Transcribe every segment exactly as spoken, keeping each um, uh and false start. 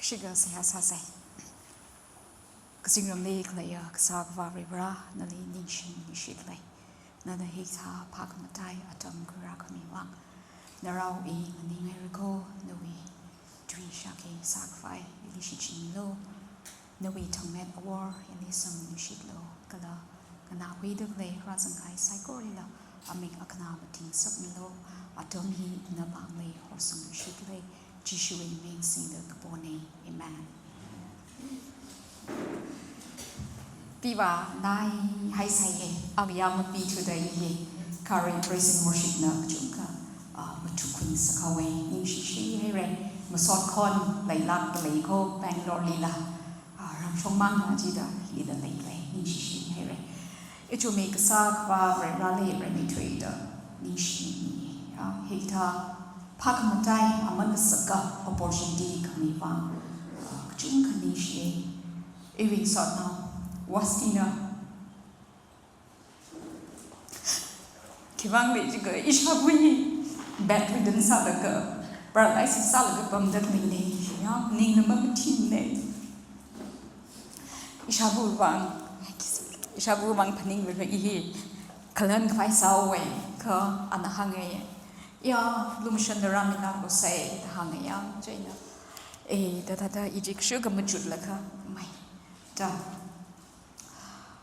Shika seihā sāsei. Kazingramli khaleiya Kasā Akhava Varivara, nali ningshi ningshitlei. Nana hikathā phākhamatai atam khuirākhami vang, narao i nganinghaira kho, nawui tui shākhui sākhavai ili shichinlu. Nawui thangmet awor ili samphangluishitlu, kala nganākhuida khalei rāzangkahai saikorali amik akhana mating ngasakmilu. Atam hi napāngli horsangluishitlei. Jishuwui ming singda kapona. Amen. Piva nai haisai ye, aviya mapi thuda i hi, kare praise and worship na kachungkha, ah, matukhun sākhavai, ningshishi haira, masot khon, leilak leikho, Bangalore lila, ah, ramshong mang na jida, lila leilei, ningshishi haira. Ithumwui Kasā Akhava Vareli, Vareli thuida, ningshi, ah, hikathā, phākhamatai, aman kasaka, opportunity khami vang, ah, kachungkha ningshi. Iwui ngasotnao, Wastina. Khiwuivang le jiakha ishāvā hi bedridden sālaga, paralysis sālaga pamda khaleina, ya, ningna mamathingna. Ishāvā vang, ishāvā vang phaninglaga i hi khalan khavai sāhaowa, kha ana hānga, ya, lumashanna rāmilāklusei, da hānga ya, chieina. Eh, da, da, da, i jik shuka machutlaga, mai. Da.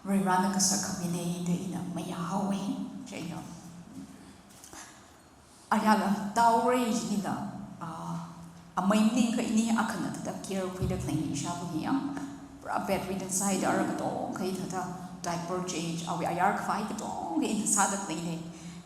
Varivarana kasak khamina da ina mayāhaowa, chieina. Ayala taorai jinila, ah, amei maningakha ini akhana thāda care khuida khaleina ishāvā hi ya. Pura bedridden sāhaida ara katongkha hi thāda diaper change, awui ayar khavai katongkha ina sāda khaleina.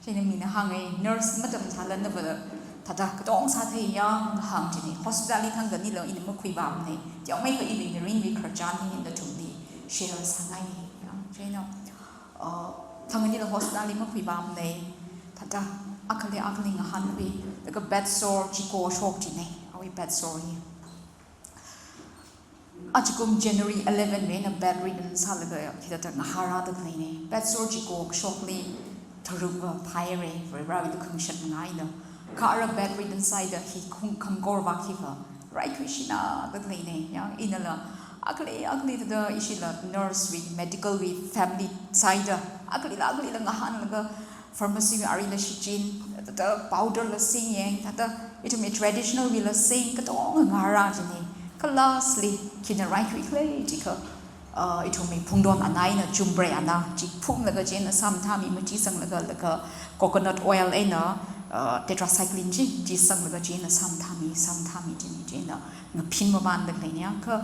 Chieina mina hānga, nurse matam thāla nava thāda katong sāthei ya, hāng chieina. Hospital li thangkhanila ina makhuipamna. Tiaomeikha iwui mirinwui khararchan hi nathumli share sāngaina ya. Chieina, uh, thangkhanila hospital li makhuipamna. Thāda akhali akhali ngahānwui, laga bed sore chiko shok chieina, awui bed sore hi. Ajakum January eleven wui eina bedridden sālaga hithāda ngahārāda khaleina. Bed sore chiko kashokli tharukva phāhaira, Varivarawui lukhamashan manga eina. Kha ara bedridden sāhaida hi khung khangkor vak hiva raikhui shinada khaleina. Ya, inala akhali akhali thāda ishila nurse wui, medical wui, family sāhaida akhalila akhalila ngahānlaga pharmacy wui arila shichin, thāda powder la sing yang, thāda ithumwui traditional wui la sing, katonga ngahārā chieina. Kha lastly, khina raikhui khala jiakha, uh, ithumwui phungdon ana eina, chumbrei ana, chi phunglaga chieina sāmathāmi, machee sanglaga, laga coconut oil eina, uh, tetracycline chi, chi sanglaga chieina sāmathāmi, sāmathāmi chieina, chieina ngaphin mamanda khaleina ya, kha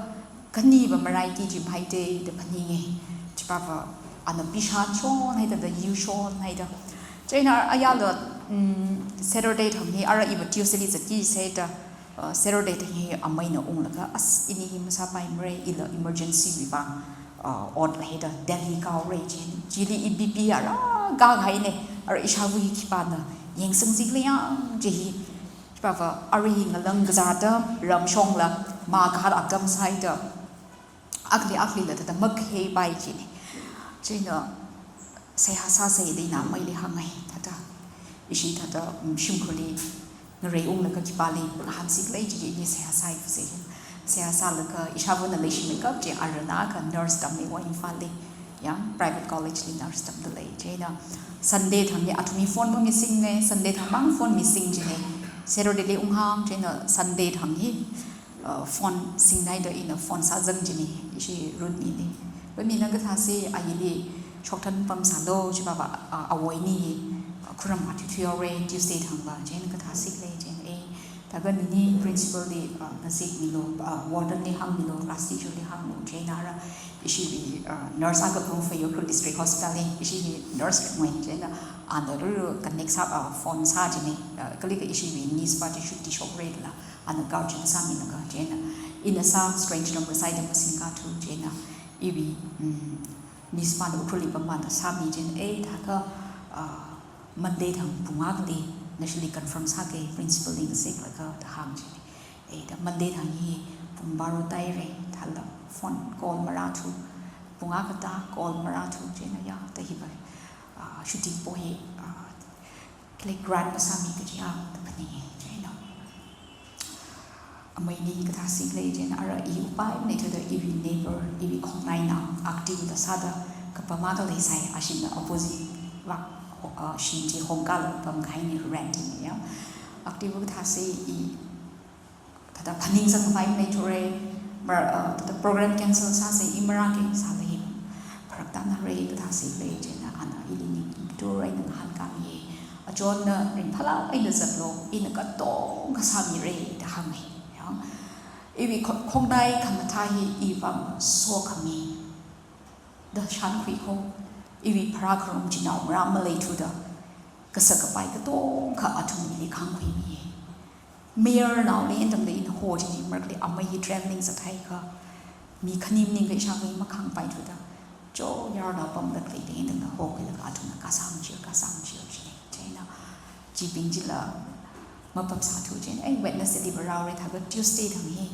khaniva maraiki chi mahaida da phaninga. Chipāva ana pishan shon haida, da yu shon haida. Chieina ayala, mm, Saturday thang hi ara iva Tuesday li zatki sāhaida, uh, Saturday thang hi ameina unglaga, as, ini hi masāpaimara, ila emergency wui vang, uh, ot leida Delhi kahaora chieina. Chili i BP ara kākahaina, ara ishāvā hi khipāna yangsangzikhala yang chi hi. Chipāva ara hi ngalang kazā atam, ramshongla, mā kahar atam sāhaida, akhali akhalila thāda makheipai chieina. Chieina seihā sāsei da ina ameili hānga, thāda. Ishi thāda, mm, shimkhurli ngarei unglaga khipāli ngahānzikhala chi ini seihā sāhaisei. Seihā sālaga ishāvāna leishimeikap chi arana akha nurse tammi wa Imphal li. Ya, private college li nurse tamda lei. Chieina Sunday thang hi athumwui phone missing na, Sunday thang mang phone missing chieina. Saturday li unghāng, chieina Sunday thang hi, uh, phone singhaida ina phone sāzang chieina, ishi Ruthmi li. Ruthmi nang kathāsi, ayili shoktan pamsālu, chipāva, uh, awoini, uh, khuram mathuithuihaora, Tuesday thangva, chieina kathāsikhala, chieina, eh, thākha nini principal li, uh, ngazekmilu, uh, warden li hāngmilu, class teacher li hānglu, chieina ara ishiwui, uh, nurse akha Ukhrul District Hospital li, ishiwui nurse ngoi chieina, ana ruru connect sā, uh, phone sā chieina, uh, kalikha ishiwui niece pa chi shuti shokra la, ana guardian sāmilaga chieina, ina sā strange number sāhaida masingkathu chieina, iwui, mm, niece pana Ukhrul li pamana sāmi chieina, eh, thākha, uh, Monday thang pung akhali nashili confirm sāki, principal li ngazeklaga da hāng chieina. Eh, da Monday thang hi pung baro tāhaira, thāla phone call marāthu, pung akha tā call marāthu chieina ya, da hiva, ah, shuti po hi, ah, khili grant masāmi kaji ya, da phaninga chieina. Amei ni kathā sik lei chieina ara i upai maleithuda iwui neighbor, iwui khongnaina, active da sāda kapam akha leisai, ashina opposite vak, uh, shim chi hongkala pamkahaina rent na ya. Active kathā sik i thāda phaningsang khavai maleithura, mar, uh, thāda program cancel sāsa i marāke sālei. Pharak tānara kathā sik lei chieina ana ili ningthurai ngahānkāmiya. Achonna ringphālāk eina zatlu, ina katonga sāmira da hānga. Ya. Iwui kho-, khongnai khamathā hi iwui vang sokhami da shānkhui kho, iwui pharā kharum chinaongarā maleithuda, kasak kapai katonga athumli khāngkhuimiya. Mayarnaoli ina tangda ina ho chini, marakli amei hi travelling zathai kha, mi khanim ning kha ishāvā makhāngpaithuda, cho yarnao pamda khalei da ina tangda hokhuilaga athumna kasang chir, kasang chir chini. Chieina chibing chila mapap sāthu chieina, ai, Wednesday li vāraora thākha Tuesday thang hi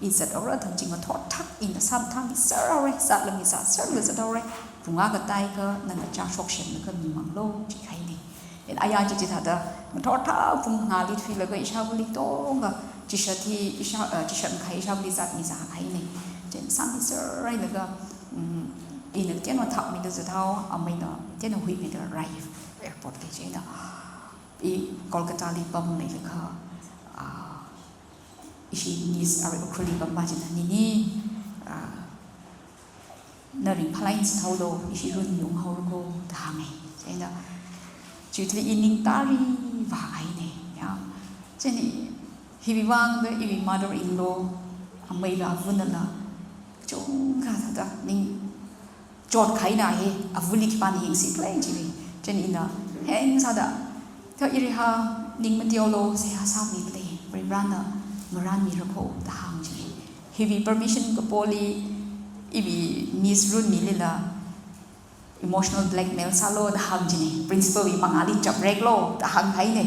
i zathaora thang chi ngathor thak ina sāmathāmi sāraora, zatla mi sā sārla zathaora. Pung akha tāikha nana chā shokshemlaga mimanglu jikahaina. Chieina aya chi chithāda ngathor thak pung ngāli thuilaga ishāvāli katonga chishat hi ishā, uh, chishat makhai ishāvāli zatmi sākahaina. Chieina sāmi sārhailaga, um, ina tien mathakmida zathao, ameina tien huimida rai airport li chieina. I Kolkata li pamleilaga, ah, ishi niece arui Ukhrul li pampa china, "Nini, ah, na ringphālāk eina zathaolu, ishi run unghaora kho," da hānga. Chieina, chili i ning tari vāhaina, ya. Chieina, hiwui vangda iwui mother-in-law, ameiva avunala, chungkha thāda ning chotkahaina hi, avuli khipāna yangsi khala jiya. Chieina ina heng sāda, kha iriha ning mateolu, seihā sāmi khala, Varivarana ngarānmira kho da hānga chini. Hiwui permission kapoli, iwui niece runmilila, emotional blackmail sālu da hānga chini. Principal wui mangāli chapreklaga da hāngkahaina.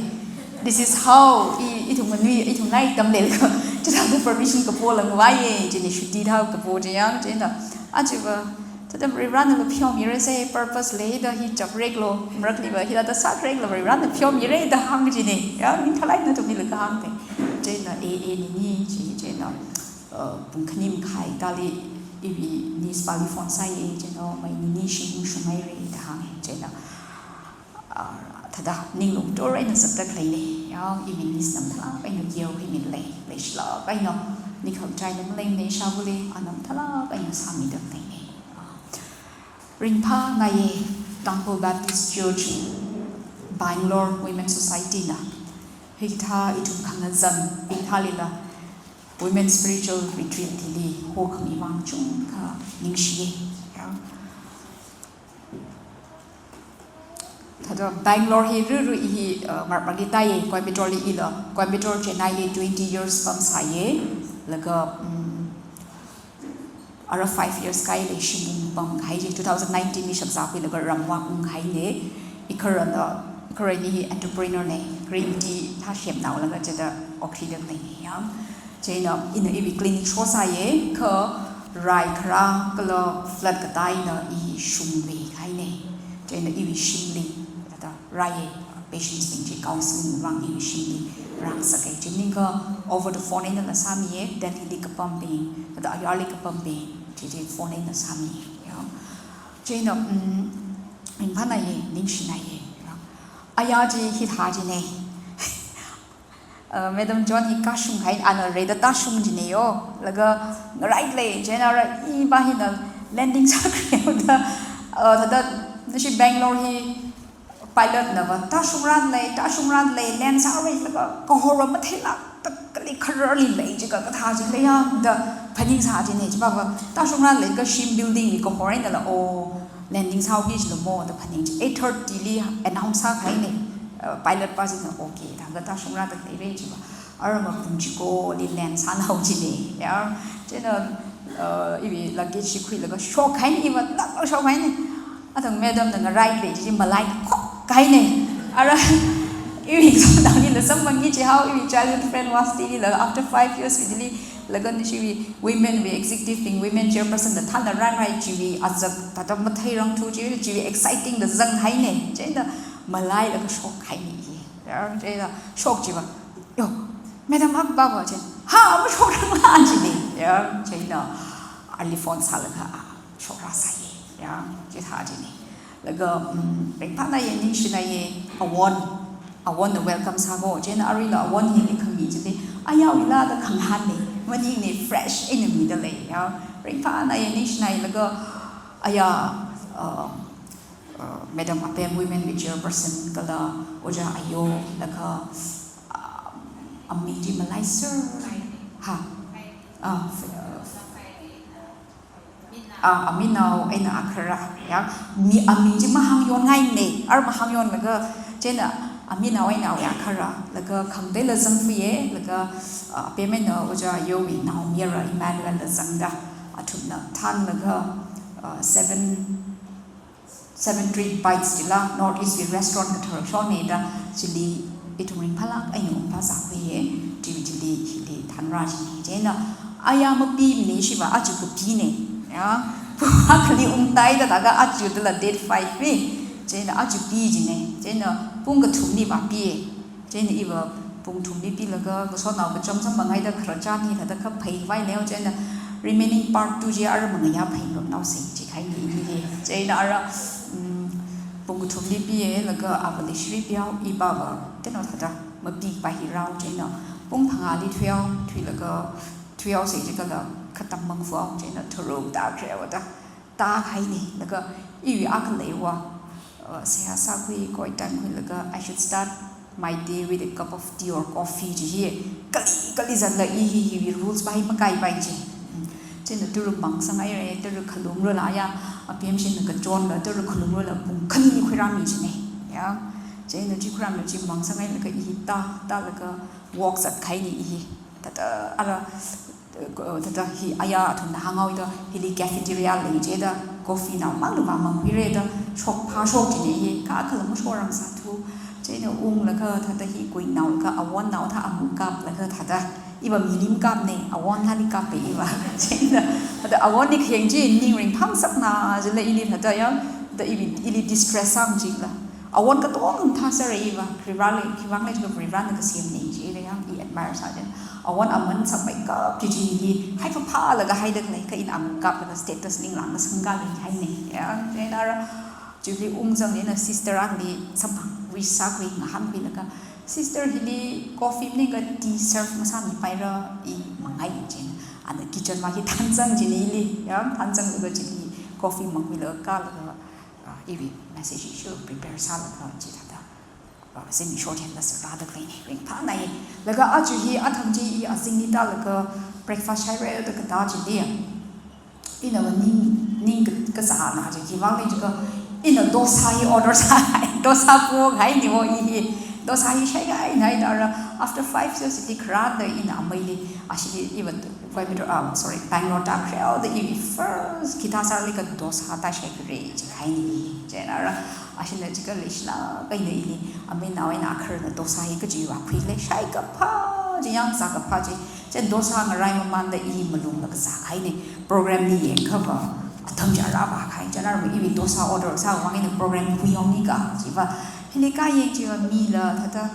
This is how i, ithum nganui, ithum nai tamleilaga, chithāda permission kapola ngavaiya chini, shuti thā kapo chiyang chieina. Achiva, thāda Varivarana pheomira se, purpose leida hi chapreklu, marakliva hithāda sākrekla Varivarana pheomira da hānga chini. Ya, ning khalei nathumli kahāngna. Chieina, "E, e, nini," chi, chieina, uh, pung khani makhai tāli iwui niece pali phone sāya, chieina, "Mei, nini shim shunghaira," da hānga, chieina. Ah, thāda ninglung tui eina zatda khaleina, ya, iwui niece na mathālāk eina care khuimida lei, leishilāk eina, nikhang chaina maleimana ishāvāli, ana mathālāk eina sāmida leina. Ah, ringphāngaiya, Tangkhul Baptist Church, Bangalore Women Society na, hikathā ithum khangazan, hikathālila, Women Spiritual Retreat hili hokhami vang chungkha ningshiya, ya. Thāda Bangalore hi ruru hi, uh, mar-, marāli tāya, Coimbatore li ila, Coimbatore Chennai li twenty years pamsāya, laga, um, ara five years kahaili shim ungpamkahai chi, two thousand nineteen li shakzā khuilaga ramvak ungkahaina, ikharana, ikharani hi entrepreneur na, green tea thā semnaolaga chithāda okthuida leina ya. Chieina ina iwui clinic shosāya, kha rai kharā kala flood katā eina i shungmeikahaina. Chieina iwui shimli, thāda rāya, patients bing chi counseling vang iwui shimli rāngasaka. Chi maningakha over the phone einala sāmiya, Delhi li kapambing, thāda ayarli kapambing, chi chi phone eina sāmiya, ya. Chieina, um, ringphānaiya, ningshinaiya, ya. Aya chi hithā china. Uh, Madam John hi kashunghai, ana reida tāshung china yo. Laga ngarai lei, chieina ara iva hina landing sākhuida, uh, thāda nashi Bangalore hi pilot nava tāshungra lei, tāshungra lei, land sāra laga kahor matheilākda kali khararli lei, chika kathā chi leiya da phaningsā china, chiva va tāshungra lei, kha shim building li kahor einala, o, landing sāki chila mo da phaning chi. Eight thirty li announce sākahaina, uh, pilot pa china, okay, thākha tāshungra da leira chiva. Ara mapung chikoli land sānao china, ya. Chieina, uh, iwui luggage chi khuilaga shokhaina, iva laklak shokhaina. Athang madam na ngarai lei chi malai khokkahaina. Ara iwui exam nangli la samphang chi hao, iwui childhood friend Wasti lila after five years wui chili, laga nashiwui women wui executive bing, women chairperson da thāna rānrai chiwui azak thāda matheirangthu chi, chiwui exciting da zanghaina. Chieina malailaga shokhaina i. Ya, chieina shok chiva, yo, Madam akha pava chieina, ha, mashokrang la chieina, ya, chieina, ali phone sālaga, ah, shokra sāya, ya, chithā chieina. Laga, um, ringphānaya, ningshinaya, awon, awonna welcome sāko, chieina aruila awon hili khami chieina, ayao ila da khangahānna, maningna fresh eina mida lei, ya, ringphānaya, ningshinaya, laga, aya, uh, uh, Madam Apem, women wing chairperson, kala Ojā Ayo, laga, uh, aming chi malai sir, ha, ah, f-, uh, ah, aminao eina akhara, ya, mi, aming chi mahāngyonngaina, ar mahāngyonlaga, chieina aminao eina akhara, laga khangateila zangfaya, laga, uh, Apem eina Ojā Ayowui naomayara Emmanuel la zangda, athumna thānlaga, uh, seven, Seven Tree Bites chila, North East wui restaurant kathar shonda, chili ithum ringphālāk eina ungphā sākhuiya, chiwui chili, chili thānra chieina. Chieina, aya mapimana shiva, aja kapina, ya. Pung akhali ungtaida laga aja dala date five wui, chieina aja pi chieina, chieina pung kathumli vāpiya. Chieina iva pung thumli pilaga, kasonao kacham samphanghai da khararchan hi thāda kaphei vai leo, chieina remaining part two chi ara mangayā phei ngarumnaosa, chikahaina ili hi. Chieina ara, um, pung kathumli piya, laga ava Leishri pihao, ipava, teno thāda, mapipai hi rao, chieina pung phangāli thuihao, thuilaga, thuihaosa chikala, khatam mangfao, chieina tharuk tākhareo da, tākahaina, laga iwui akha leiva, uh, seihā sākhui, koi tankhuilaga, I should start my day with a cup of tea or coffee chi hi, kali, kali zanla i hi, hiwui rules pa hi makaipai chi. Mm. Chieina tara mangsanghaira, tara khalungrala ya, Apemshina kachonla, tara khalungrala pung khanili khuirāmi chieina. Ya. Chieina chi khuirāmla chi mangsanghaira laga i hi tā, tālaga walk zatkahaina i hi. Thāda, ara, eh, thāda hi aya athumna hānghaoda, hili cafeteria lei chida, coffee naomakla vāmangkhuira da, shokphā shok chieina hi, kakhalam mashokrang sāthu. Chieina unglaga thāda hi kuinao laga awonnao thā amu kaplaga thāda, iva milim kapna, awon thāli kappai iva. Chieina, thāda awon ni khayang chi, ning ringphāngasakna, chila ili thāda ya, da ivi, ili distress sāng chila. Awon katonga mathāsāra iva, Varivarāli, khiwuivang lei chikha Varivarāna kasemna chila ya, i admire sā chieina. Awon aman sakmeikap chi chili, hai phaphālaga haida khalei, kha ina amu kaplaga status ninglāng kasangkā leihaina. Ya, chieina ara, chili ungzangna sister akhali samphang wish sākhui ngahānkhuilaga, sister hili coffee maningakha tea serve masāmipaira, i mangai chieina. Ana kitchen ma hi thānzang chieina ili, ya, thānzanglaga chili coffee mangkhuilaga kālaga, ah, iwui message issue prepare sālaga chithāda, ah, zimiksho themda sārāda khaleina, ringphānai. Laga aja hi atam chi i azingli tālaga breakfast haira da katā chili, ina va ning, ning ka-, kazāna chi, khiwuivang lei chikha, ina dosa hi order sāhai, dosa pokhaina wo i hi, dosa hi shaikahai nai da ra, after five years li kharānda ina ameili, ashili iva Coimbatore, ah, sorry, Bangalore tākhareoda iwui first khithā sārali kha dosa tāshaikhare chikahaina i hi. Chieina ara, ashina chikha leishilāk eina ili, aminao eina akharna dosa hi kaji vākhuila, shaikaphā chi, yāng zākaphā chi. Chieina dosa ngarai mamanda i malungla kazākahaina, program li yangkhava, atam chi ara vākahai, chieina ara iwui dosa order sāwui vang eina program huihaonika, chiva. Hili kāyang chiva mila thāda,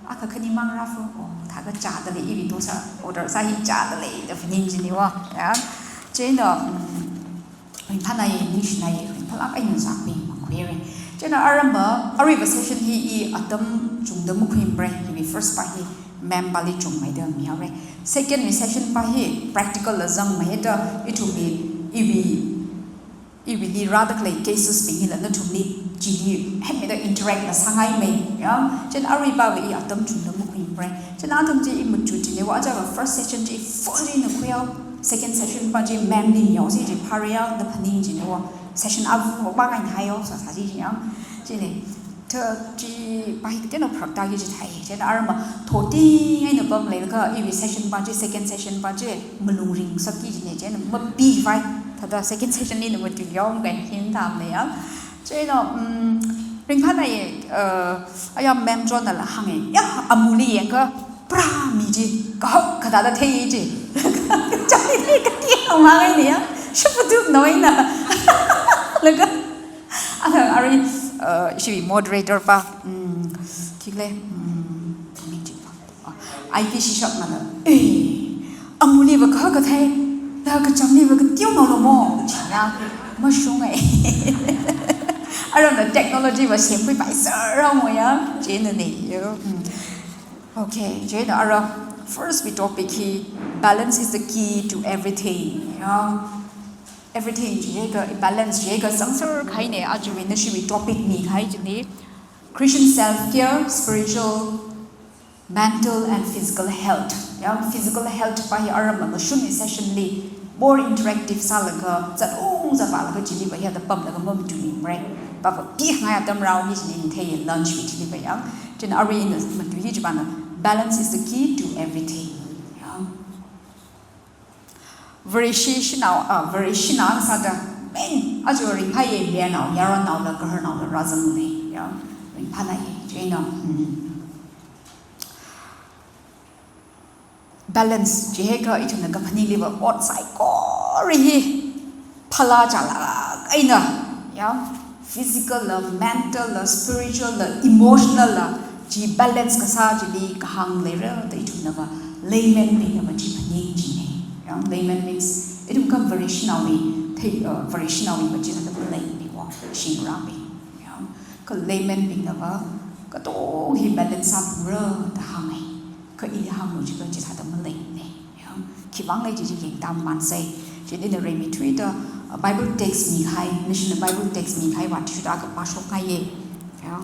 akha khani mang rāfa, oh, thākha chāda lei, iwui dosa order sā hi chāda lei, da phaning chieina wa, ya. Chieina, mm, ringphānai, ningshinai, ringphālāk eina zākhui mangkhuira. Chieina aramba, aruiva session hi i atam chungda makhuimara, hiwui first pa hi ma'am pali chungmeida mihaora. Second wui session pa hi practical la zangmeida, ithumwui, iwui, iwuili rāda khalei cases bing hila nathumli chili hemida interact la sāngaimei, ya. Chieina aruipava i atam chungda makhuimara. Chieina atam chi i machut chieina wa, aja va first session chi full eina khuihao, second session pa chi ma'am li mihaosi chi pharāya da phaning chieina wa, session avu va ngai haihaosa sāsi chi ya. Chieina, thā chi pa hi kateonao pharaktāki chithāi. Chieina aramba thoting eina pamleilaga, iwui session pa chi, second session pa chi malung ringsakki chieina, chieina mapivai. Thāda second session li na matuihaomi kahai hin tamna ya. Chieina, mm, ringphānai, uh, aya ma'am chonla hānga, ya, amuli yangakha, pra mi chi, kahak kathāda thei chi. Chali ni kati ang mangai ni ya, shapatu noina. Laga, ana, ari, uh, shiwui moderator pa, mm, khikhala, mm, mi chi pa. Ah, I P shishak mana, eh, amuli va ka ka thai, la ka cham ni va ka tiu no lo mo, china, mashung ai. Aram na technology va sem pui pai sar ra mo ya, china ne yo. Hmm. Okay, china ara first wui topic hi, balance is the key to everything. Ya. Everything chi ka balance chi ka sangsar khai ne, aja wui na shi wui topic ni khai chi ni. Christian self-care, spiritual, mental and physical health. Ya, physical health pa hi aram la mashun session li more interactive sālaga, zat ung zat pa laga chili va hi da pam laga mum tu ni mre. Pa pa pi ngai atam rao hi ni thei lunch wui chili va ya. China ari na matu hi chi pa na, balance is the key to everything. Ya. Vareshi shinao, ah, Vareshi na sāda, men, aja ringphai ye, le nao, yaron nao la, kahar nao la, razang le, ya, ringphana ye, china, hmm. Balance, chi he ka ithumna kaphaning li va ot saikora hi, phala chala, aina, ya, physical la, mental la, spiritual la, emotional la, chi balance kasā chili kahāng leira da ithumna va layman bingna va chi phaning chi ne. Ya, layman means ithum ka Vareshi naowui, thei, uh, Vareshi naowui va chi hada malei ni wa, shingra mi. Ya, ka layman bingna va, katonga hi balance sāphungra da hāngai. Ka ili hānglu chi ka chi hada malei ne. Ya, khivang lei chi chi yeng tam man sai. Chi ni na remi thui da, uh, Bible text mi khai, nashi na Bible text mi khai wa thui da ka pa shok ngai ye. Ya.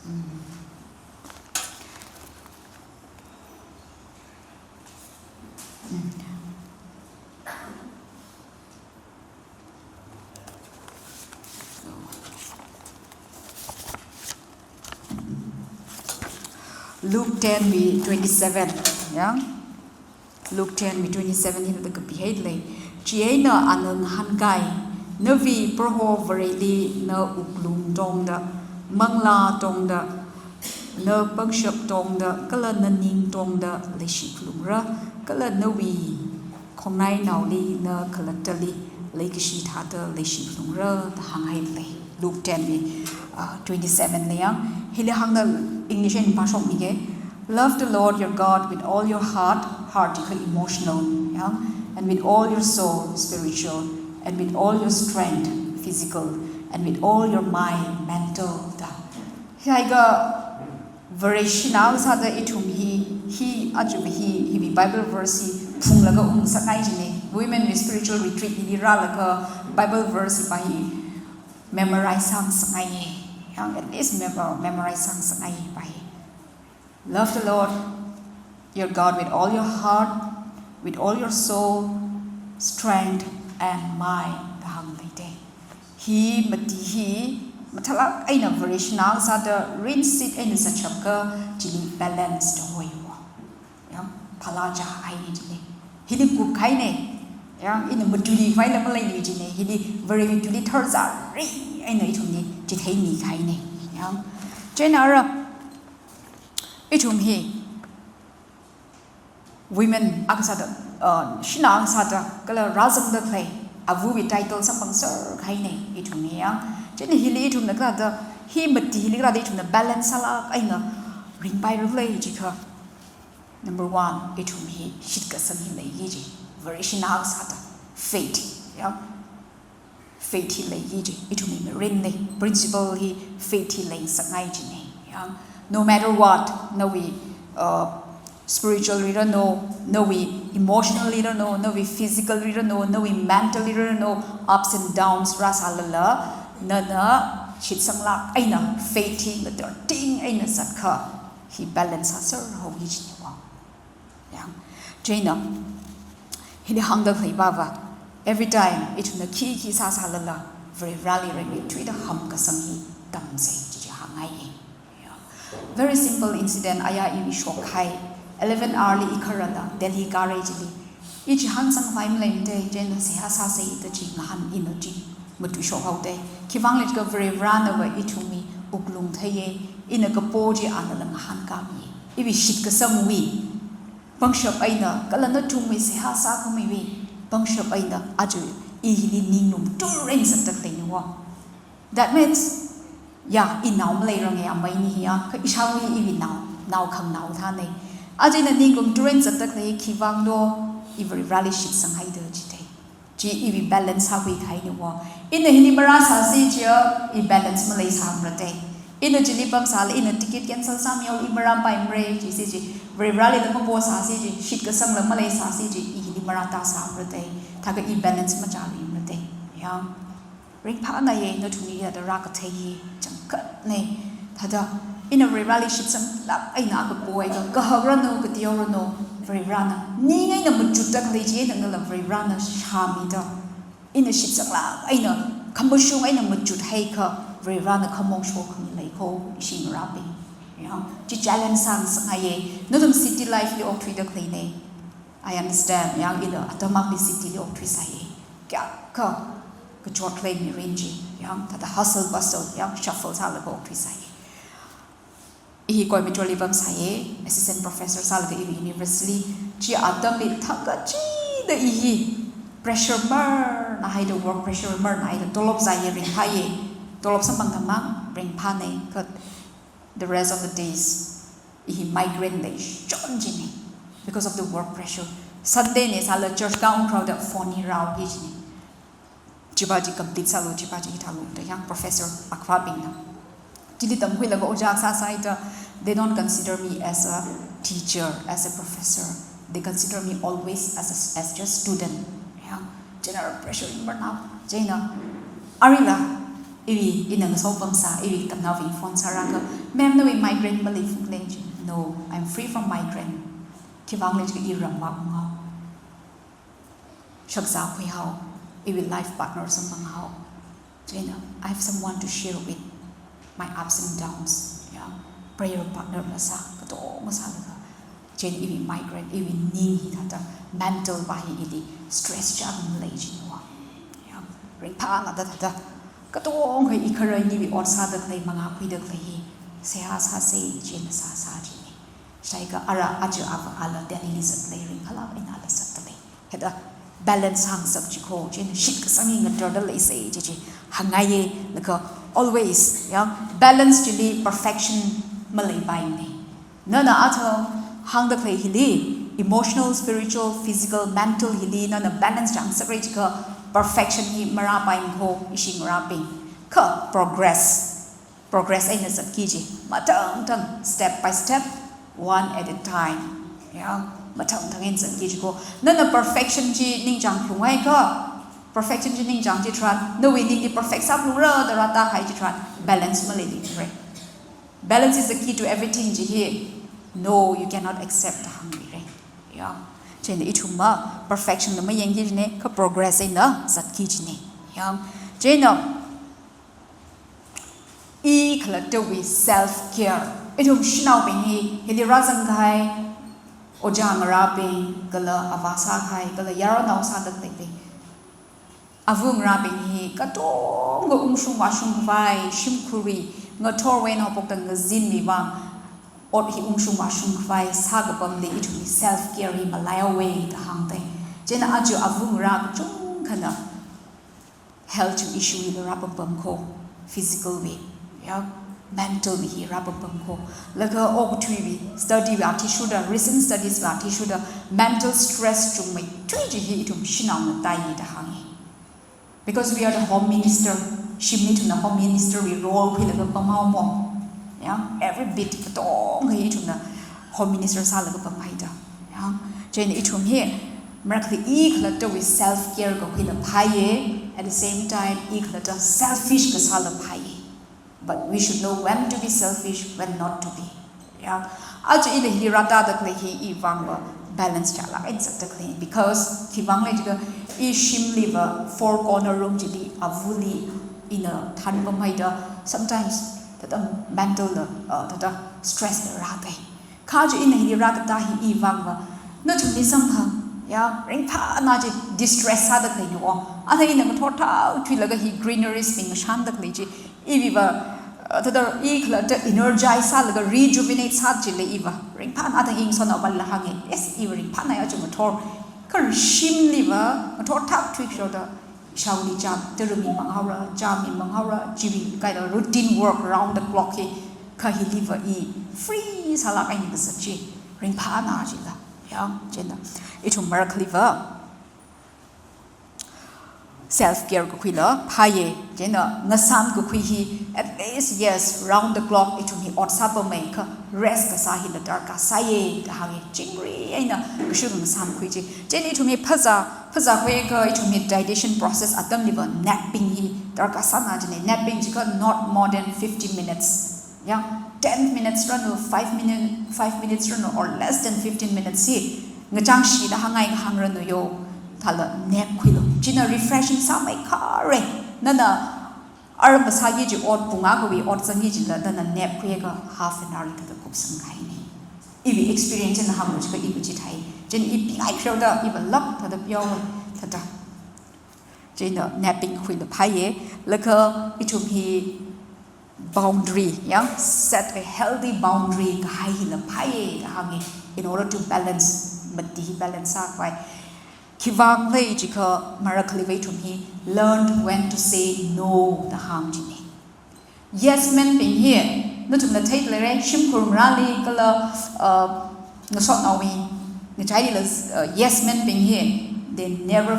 Mm. Mm. Luke ten wui twenty-seven, ya. Luke ten wui twenty-seven hina da kapi hai lei. Chieina ana ngahānkai, nawui Proho Vareli na wuklung tongda, manglā tongda, na pangshap tongda, kala na ning tongda, leishi phalungra, kala nawui khongnai naoli na khalattali leikashi thāda leishi phalungra da hānghai lei. Luke ten wui, uh, twenty-seven li yang. Hili hāngda English in pashok mi ke. Love the Lord your God with all your heart, heart chi ka emotional, ya, and with all your soul, spiritual, and with all your strength, physical, and with all your mind, mental da. Hi ai ka Vareshi na sāda ithum hi, hi aja hi, hi Bible verse hi phunglaga ungsak ngai chi ne. Women wui spiritual retreat li rālaga Bible verse pa hi memorize sāngasakngai ye. Yang at least mem-, memorize sāngasakngai pa hi. Love the Lord your God with all your heart, with all your soul, strength, and mind da hāng lei te. Hi mati hi, mathālāk eina Vareshi na sāda rinsit eina sachap ka chili balance da hoi wa. Ya, phala cha ai ni chili. Hili kup khai ne. Ya, ina matuli khai la malei ni chi ne. Hili Varewui tuli tharzari eina ithumli chithei ni khai ne. Ya. Chieina ara ithum hi women akha sāda, uh, shina akha sāda, kala razangda khalei, avawui title samphangsar khai ne, ithum hi ya. Chieina hili ithumna kala da, hi mati hili kala da ithumna balance sālāk eina ringpai rulei chi kha. Number one, ithum hi shitkasang hi lei yi chi. Vareshi na sāda, faith, ya. Faith hi lei yi chi, ithum hi mirin lei, principle hi faith hi leingasakngai chi ne. Ya. No matter what, nawui, uh, spiritual li rano, nawui emotional li rano, nawui physical li rano, nawui mental li rano, ups and downs rāsālala, nana shitsanglāk eina faith hi ngatar ting eina sākha, hi balance sāser hao yi chi ne wa. Ya. Chieina, hili hāngda khalei pa va, every time ithumna khi khi sāsālala, Varivarali rengmi thuida hamkasang hi tamsei chi chi hāngngai ye. Ya. Very simple incident, aya iwui shokhai, eleven hour li i kharala, Delhi kāra chili. I chihān sangvai malei mate, chieina seihā sāsei da chi ngahān ina chi, matu shok hao te. Khivang lei ka Varivarana va ithumwui wuklung thei ye, ina kapo chi ana la ngahānkāmi ye. Iwui shitkasangwui pangshap eina, kala nathumwui seihā sākhamiwui pangshap eina, aja i hili ninglum tur eina sāda khalei ni wa. That means, Ya, inao maleiranga ya, amei ni ya, kha ishāvā iwui nao, nao khanganao thāna. Aja ina ningkum turen zatda khalei khivanglo, i Varivarāli shitsanghaida jida. Chi iwui balance sākhui kahaina wo. Ina hili marāsāsi chiakha, i balance maleisāmara da. Ina chili pamsāla, ina ticket cancel sāmihaola, i marāpaimara, jisi chi. Varivarāli da maposāsi chi, shitkasangla maleisāsi chi, i hili marātāsāmara da. Thākha i balance machāluimara da. Ya. Ringphānāya, nathumli hithāda rākathei hi changkhatna. Thāda, ina Varivarāli shitsanglāk eina kapo eina, kahakranu, kateoranu, Varivarāna, ning eina machutda khalei chi eina nala Varivarāna shāmida. Ina shitsanglāk eina, khamashung eina machut haikha, Varivarāna khamong shokhami lei ko, ishi ngarābing. Ya, chi challenge sāngasakngaiya, nathum city life li okthuida khaleina. I understand, ya, ila atam akhali city li okthuisāya. Kayākha kachot khalei mirin chi, ya, thāda hustle bustle, ya, shuffle sālaga okthuisāya. I hi Coimbatore li pamsāya, assistant professor sālaga i university li, chi atamli thangkachida i hi pressure marnāhaida, work pressure marnāhaida, tolop zāya, ringphāya, tolop samphang thammang, ringphāna, kha the rest of the days, i hi migraine leichon china. Because of the work pressure. Sunday na sāla church kaung khraoda phone hi rāoki china. Chiva chi complete sālu, chiva chi hithālu da yang professor akhāvabingna. Chili tamkhuilaga ojā sāsāhaida, they don't consider me as a teacher, as a professor. They consider me always as a, as just student. Ya, general pressure marnā. Chieina, aruila, iwui, ina ngaso pamsā, iwui tamnaobing phone sārākha, "Ma'am, nawui migraine maleifukle?" No, I'm free from migraine. Khivang lei chiakha i ram mavāunghaowa. Shakzā khuihao, iwui life partner samphanghao. Chieina, I have someone to share with my ups and downs. Ya, prayer partner masā, katonga sālaga. Chieina iwui migraine, iwui ning hithāda mental va hi ili stress chākha malei china. Ya, ringphānāda thāda. Katonga i kharā niwui ot sāda khalei, mangā khuida khalei hi, seihā sāsa, chieina sāsā china. Sālaga ara aja ava ala Delhi li zatlei, ringphālāk eina ala zatlei. Hithāda balance hāngsak chi ko, chieina shitkasang hi ngatarda leisa chi chi hāngngaiya, laga always, ya, balance chili perfection maleipaimana. Nana athang hāngda khalei hili, emotional, spiritual, physical, mental hili, nana balance chāngasakrei chiakha perfection hi marāpaimana ko, ishi ngarābing. Kha progress. Progress eina zatki chi. Mathangthang, step by step, one at a time. Ya, mathangthang eina zatki chi ko. Nana perfection chi ningchāng phalunghaiakha, perfection chi ningchāng chitharan, nawui ningli perfect sāphalungra da rātākahai chitharan, balance maleilei re. Balance is the key to everything chi hi. No, you cannot accept da hāngmira. Ya. Chieina ithumva perfection la mayangki china, kha progress eina zatki china. Ya. Chieina, i khalattawui self care. Ithum shanaobing hi, hili rāzangkahai, ojā ngarābing, kala avā sākahai, kala yaronao sāda khaleibing. Ava ngarābing hi, katonga ungshung vāshung khavai, shimkhurwui, ngathorwui eina haophokta ngazinwui vang, ot hi ungshung vāshung khavai, sākapamli ithumwui self care hi malaihaowa da hāngda. Chieina aja ava ngarā kachungkhana health issue hila rāpampam ko, physical wui, ya, mental wui hi rāpampam ko. Laga okathuiwui, study wui athishurda, recent studies wui athishurda, mental stress chungmeithui chi hi ithum shanaona tāi da hānga. Because we are the home minister, shimli ithumna home minister wui role khuilaga pamhaowa mo. Ya, every bit katonga hi ithumna home minister sālaga pamhaida. Ya, chieina ithum hi, marakhali i khalattawui self care kakhuila phāya, at the same time, i khalatta selfish kasāla phāya. But we should know when to be selfish, when not to be. Ya. Aja ina hili rātāda khalei hi i vangva balance chālāk eina zatda khalei. Because khivang lei chiakha i shimliva four corner room chili avali ina thanpamhaida sometimes thāda mental la, uh, thāda stress la rāda. Kha aja ina hili rākatā hi i vangva, nathumli samphang, ya, ringphāna chi distress sāda khaleina o. Athang ina ngathor thao thuilaga hi greeneries bing shānda khalei chi, iwuiva, uh, thāda i khalatta energize sālaga rejuvenate sā chili iva. Ringphāna athang i ngasotnaobingla hānga, yes, iva ringphāna ya aja ngathor. Kha shimliva, ngathor thao thuikashoda, Shaoli cham, tarumi manghaora, chami manghaora, chiwui kaida routine work round the clock hi, kha hiliva i free sālāk eina kazat chi, ringphāna jila. Ya, chieina, ithum marakhaliva self care kakhuila phāya, chieina ngasām kakhui hi, at least, yes, round the clock ithum hi ot sāpamei kha rest kasā hila darkar sāya, da hānga, chingri eina kashu ngasām kakhui chi. Chieina ithum hi phazā, phazā khuiakha ithum hi digestion process atamliva napping hi darkar sāna jina. Napping jiakha not more than fifteen minutes. Ya, ten minutes ranu, five minute, five minutes ranu, or less than fifteen minutes hi ngachangshida hāngngai kahāng ranu yo, thāla nap khuilu. China refreshing sāmei khare. Nana ar masāki kaji ot pung akhawui ot zangki kajila nana nap khuiakha half an hour li thāda kupsang kahaina. Iwui experience na hānglu jiakha iwui chithāi. Chieina i pingai khareo da, iva lāk thāda pyo thāda. Chieina napping khuila phāya, laga ithum hi boundary, ya, set a healthy boundary kahai hila phāya da hānga, in order to balance, mati hi balance sākhavai. Khiwuivang khala jiakha marakhaliva ithum hi learn when to say no da hāng jina. Yes man bing hi, nathumna theida leira, shimkhur ngarāli kala, uh, ngasotnaowui ngachailila, uh, yes man bing hi, they never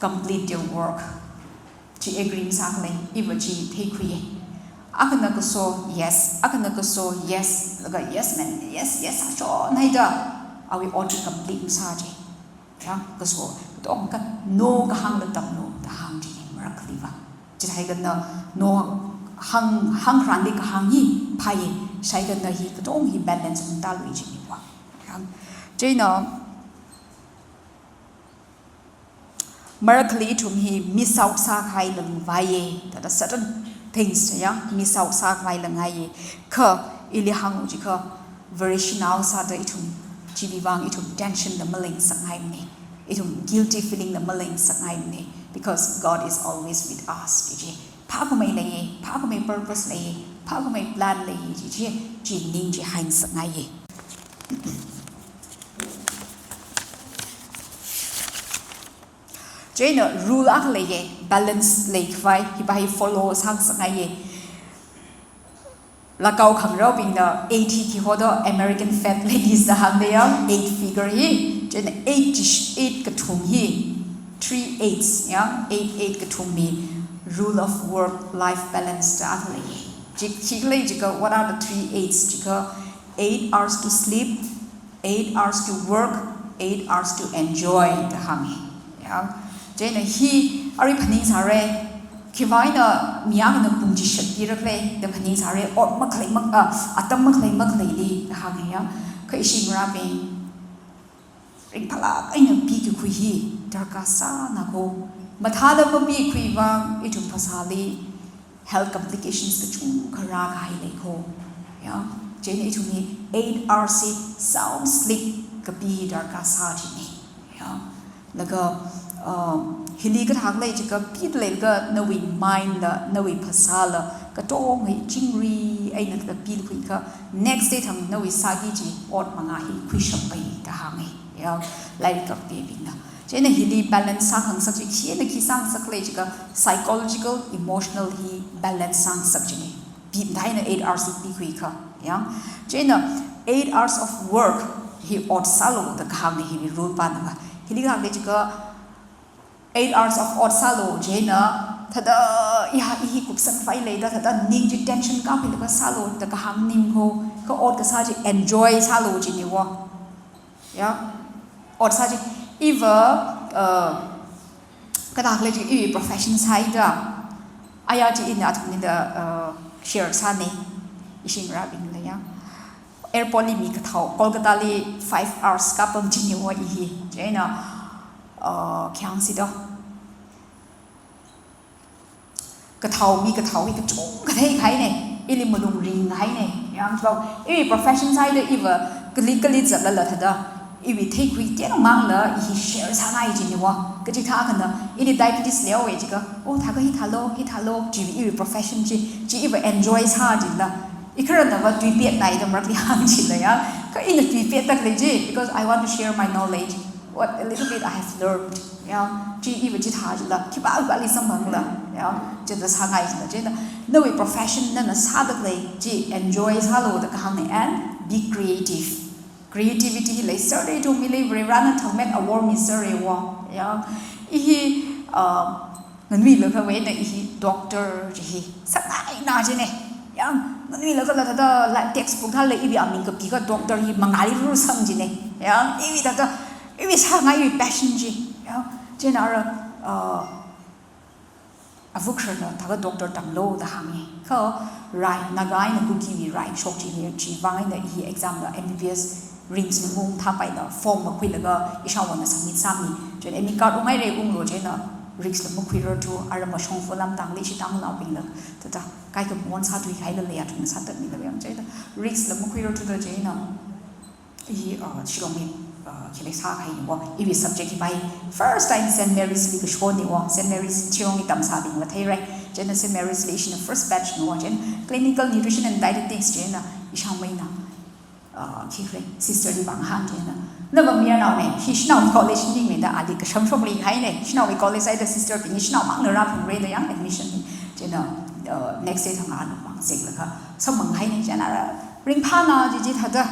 complete their work. Chi agree masākhala, iva chi theikhuiya. Akhana kaso, yes, akhana kaso, yes, laga yes man, yes, yes, sāshon haida, awui ot chi complete masā chi. Ya, kaso, katongkha no kahāngla tamlu da hāng jina marakhaliva. Chithākha na no hāng, hāngkharānli kahāng hi phāya, chithākha na hi katong hi balance ungtālui jina va. Ya. Chieina marakhali ithum hi miss out sākhavai langvaiya, thāda certain things, ya, miss out sākhavai langvaiya. Kha ili hānglu jiakha, Vareshinao sāda ithum, chiwuivang ithum tension la maleingasakngaimana, ithum guilty feeling la maleingasakngaimana, because God is always with us, ji chi. Phākhamei leiya, phākhamei purpose leiya, phākhamei plan leiya, ji chi, chi ning chi haingasakngaiya. Chieina rule akha leiya, balance leikhavai, hiva hi follow sāngasakngaiya. Lakao khangareobingna eight hi khi hodo, American fat ladies da hāngda ya, eight figure hi, chieina eight chi, eight kathum hi, three eights, ya, eight, eight kathum hi rule of work life balance da akha leiya. Chi, chi khalei jiakha, what are the three eights jiakha, eight hours to sleep, eight hours to work, eight hours to enjoy da hānga. Ya. Chieina hi arui phaningsāra, khiwuivang eina mi akhana pung chi shatpirakhala da phaningsāra, ot makhalei mak-, ah, atam makhalei makhaleili da hānga ya. Kha ishi ngarābing, ringphālāk eina pikakhui hi darkar sāna ko. Mathāda mapikakhui vang ithum phasāli health complications kachungkha rākahai lei ko. Ya, chieina ithum hi eight hours hi sound sleep kapi darkar sā jina. Ya, laga, uh, hili kathākhala jiakha pida leilaga nawui mind la, nawui phasāla, katong hi chingri eina kapikakhui kha, next day thang nawui sāki kaji ot manga hi khuishappai da hānga. Ya, lairik kapibingna. Chieina hili balance sākhangasak chi, khi eina khi sāngasakhala jiakha psychological, emotional hi balance sāngasak jina. Pi mathāna eight hours hi pikakhui kha, ya. Chieina eight hours of work hi ot sālu da kahāngna hili rule pāna va. Hili kahāngna jiakha eight hours of ot sālu, chieina thāda, ya, i hi kupsangkhavai leida, thāda ning chi tension kaphilaga sālu da kahāng ning ho, kha ot kasā chi enjoy sālu jina va. Ya, ot sā chi, iva, uh, kathākhala jiakha iwui profession sāhaida, aya chi ina athumlila, uh, share sāna, ishi ngarābingla ya. Airport li mi kathao, Kolkata li five hours kapam jina va i hi, chieina, uh, khi hāngsito. Kathao, mi kathao hi kachungkha theikahaina, ili malung ringhaina, yanglo, iwui profession sāhaida iva kali kali zatlala thāda, iwui theikhui tiangmangla i hi share sāngai jina va, kachithā akhana, ili diabetes leihaowa jiakha, oh, thākha hithālo, hithālo, chi iwui profession chi, chi iva enjoy sā jila, i khararna va tuipet nai da marakli hāng jila ya, kha ina tuipet tak lei ji, because I want to share my knowledge, what a little bit I have learned. Ya, chi iva chithā chila, khipākhali samphangla, ya, chithā sāngai chila, china, nawui profession nana sāda khalei chi enjoy sālu da kahāngna and be creative. Creativity hi leisāra, ithumli Varivarana thangmet awor misāra wo. Ya, i hi, uh, nganuilakha eina i hi doctor chi hi sāngaina china. Ya, nganuilakhala thāda la textbook thāla iwui aming kapikha doctor hi mangāli rurusang china. Ya, iwui thāda, iwui sāngai iwui passion chi. Ya, china ara, uh, avukharana thākha doctor tamlu da hānga. Kha rai, Naga eina Kukiwui rai shok chili, chiwui vang eina i exam la M B B S RIMS li ungthāpaila form makhuilaga ishāvāna submit sāmi. China admit card ungngaira unglu china risk la makhuirarthu, ara mashong fulam tangli ishi Tangkhulnaobingla thāda kaikha mawon sāthuihailala yathum sāthatmila yang china risk la makhuirarthu da china i, uh, Shillong li, uh, khilai sākahaina wo, iwui subject hi pai. First time Saint Mary's li kashonna wo, Saint Mary's Shillong li tamsābing matheira. China Saint Mary's li ishina first batch na wo, china clinical nutrition and dietetics china ishāmeina, uh, khi khalei sister li vāhāng china. Nava mayarnaona, hi shanao college ningmada ali kashamshok li haina, shanao college haida sister bing shanao mangna rāphungra da yang admission hi. China, uh, next day thang ana mang zeklaga samphang haina china ra ringphāna chi chi thāda,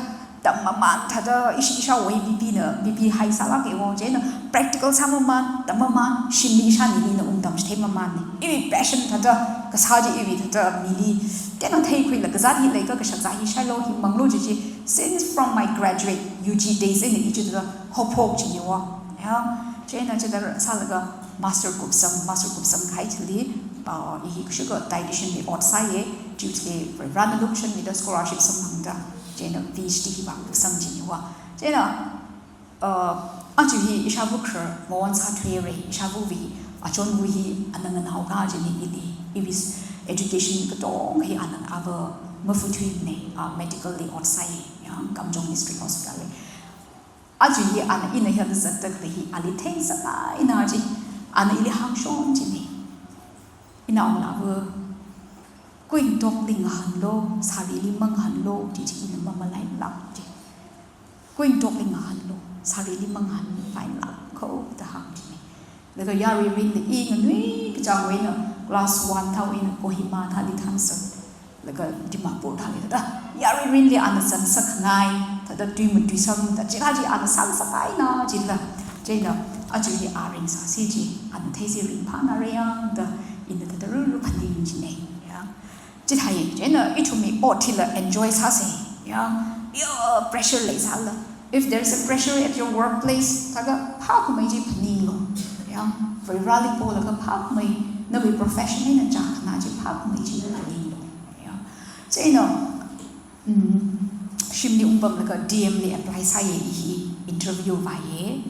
tammaman thāda, ishi ishāwui B P na, B P high sālāka wo, china practical sāmaman, tammaman, shimli ishānili na ungtam chitheimamanna. Iwui passion thāda, kasā chi iwui thāda, mili, tena theikhuila kazāt hi leikha kashakzā hi shailu hi manglu chi chi, since from my graduate U G days eina i chi thāda, haophok china wo. Ya, china chithāda sālaga master kupsang, master kupsang kahai chili, uh, i hi kashok dietitian li ot sāya, chiwui thili Varivarana lumashanmida scholarship samphangda, china P H D hi vākupsang china wo. China, uh, aja hi ishāvā khar mawon sāthuira, ishāvāwui achonwui hi ana nganaoka china ili, iwui education katonga hi ana ava mafuthuimana, uh, medical li ot sāya, ya, Kamjong District Hospital li. Aja hi ana ina hiyāda zatda khalei hi ali theingasakngaina chi, ana ili hāngshon china. Inaongalāva, kuingtokli ngahānlu, sārili mangahānlu, chi chi ina mamalailāk chi. Kuingtokli ngahānlu, sārili mangahānlu, pailāk kho da hāng china. Laga yarui mirinli i nganui kachangwui eina class one thāwui eina Kohima thāli thanzat, laga Dimapur thāli thāda, yarui mirinli ana zanzakngai, thāda tui matuisang, thāda chikaji ana sāngasakngaina chila, chila, aja hi a ringsāsi chi, ana theisi ringphānara yang da, ina thāda ruru phaning china, ya. Chithāya, china ithumwui ot hila enjoy sāsa, ya, ya, pressure leisāla. If there is a pressure at your workplace, thākha phākhamei chi phaninglu, ya. Varivarali polaga phākhamei, nawui profession eina chākhana chi phākhamei chi phaninglu, ya. China, mm, shimli ungpamlaga D M li apply sāya i hi, interview vāya.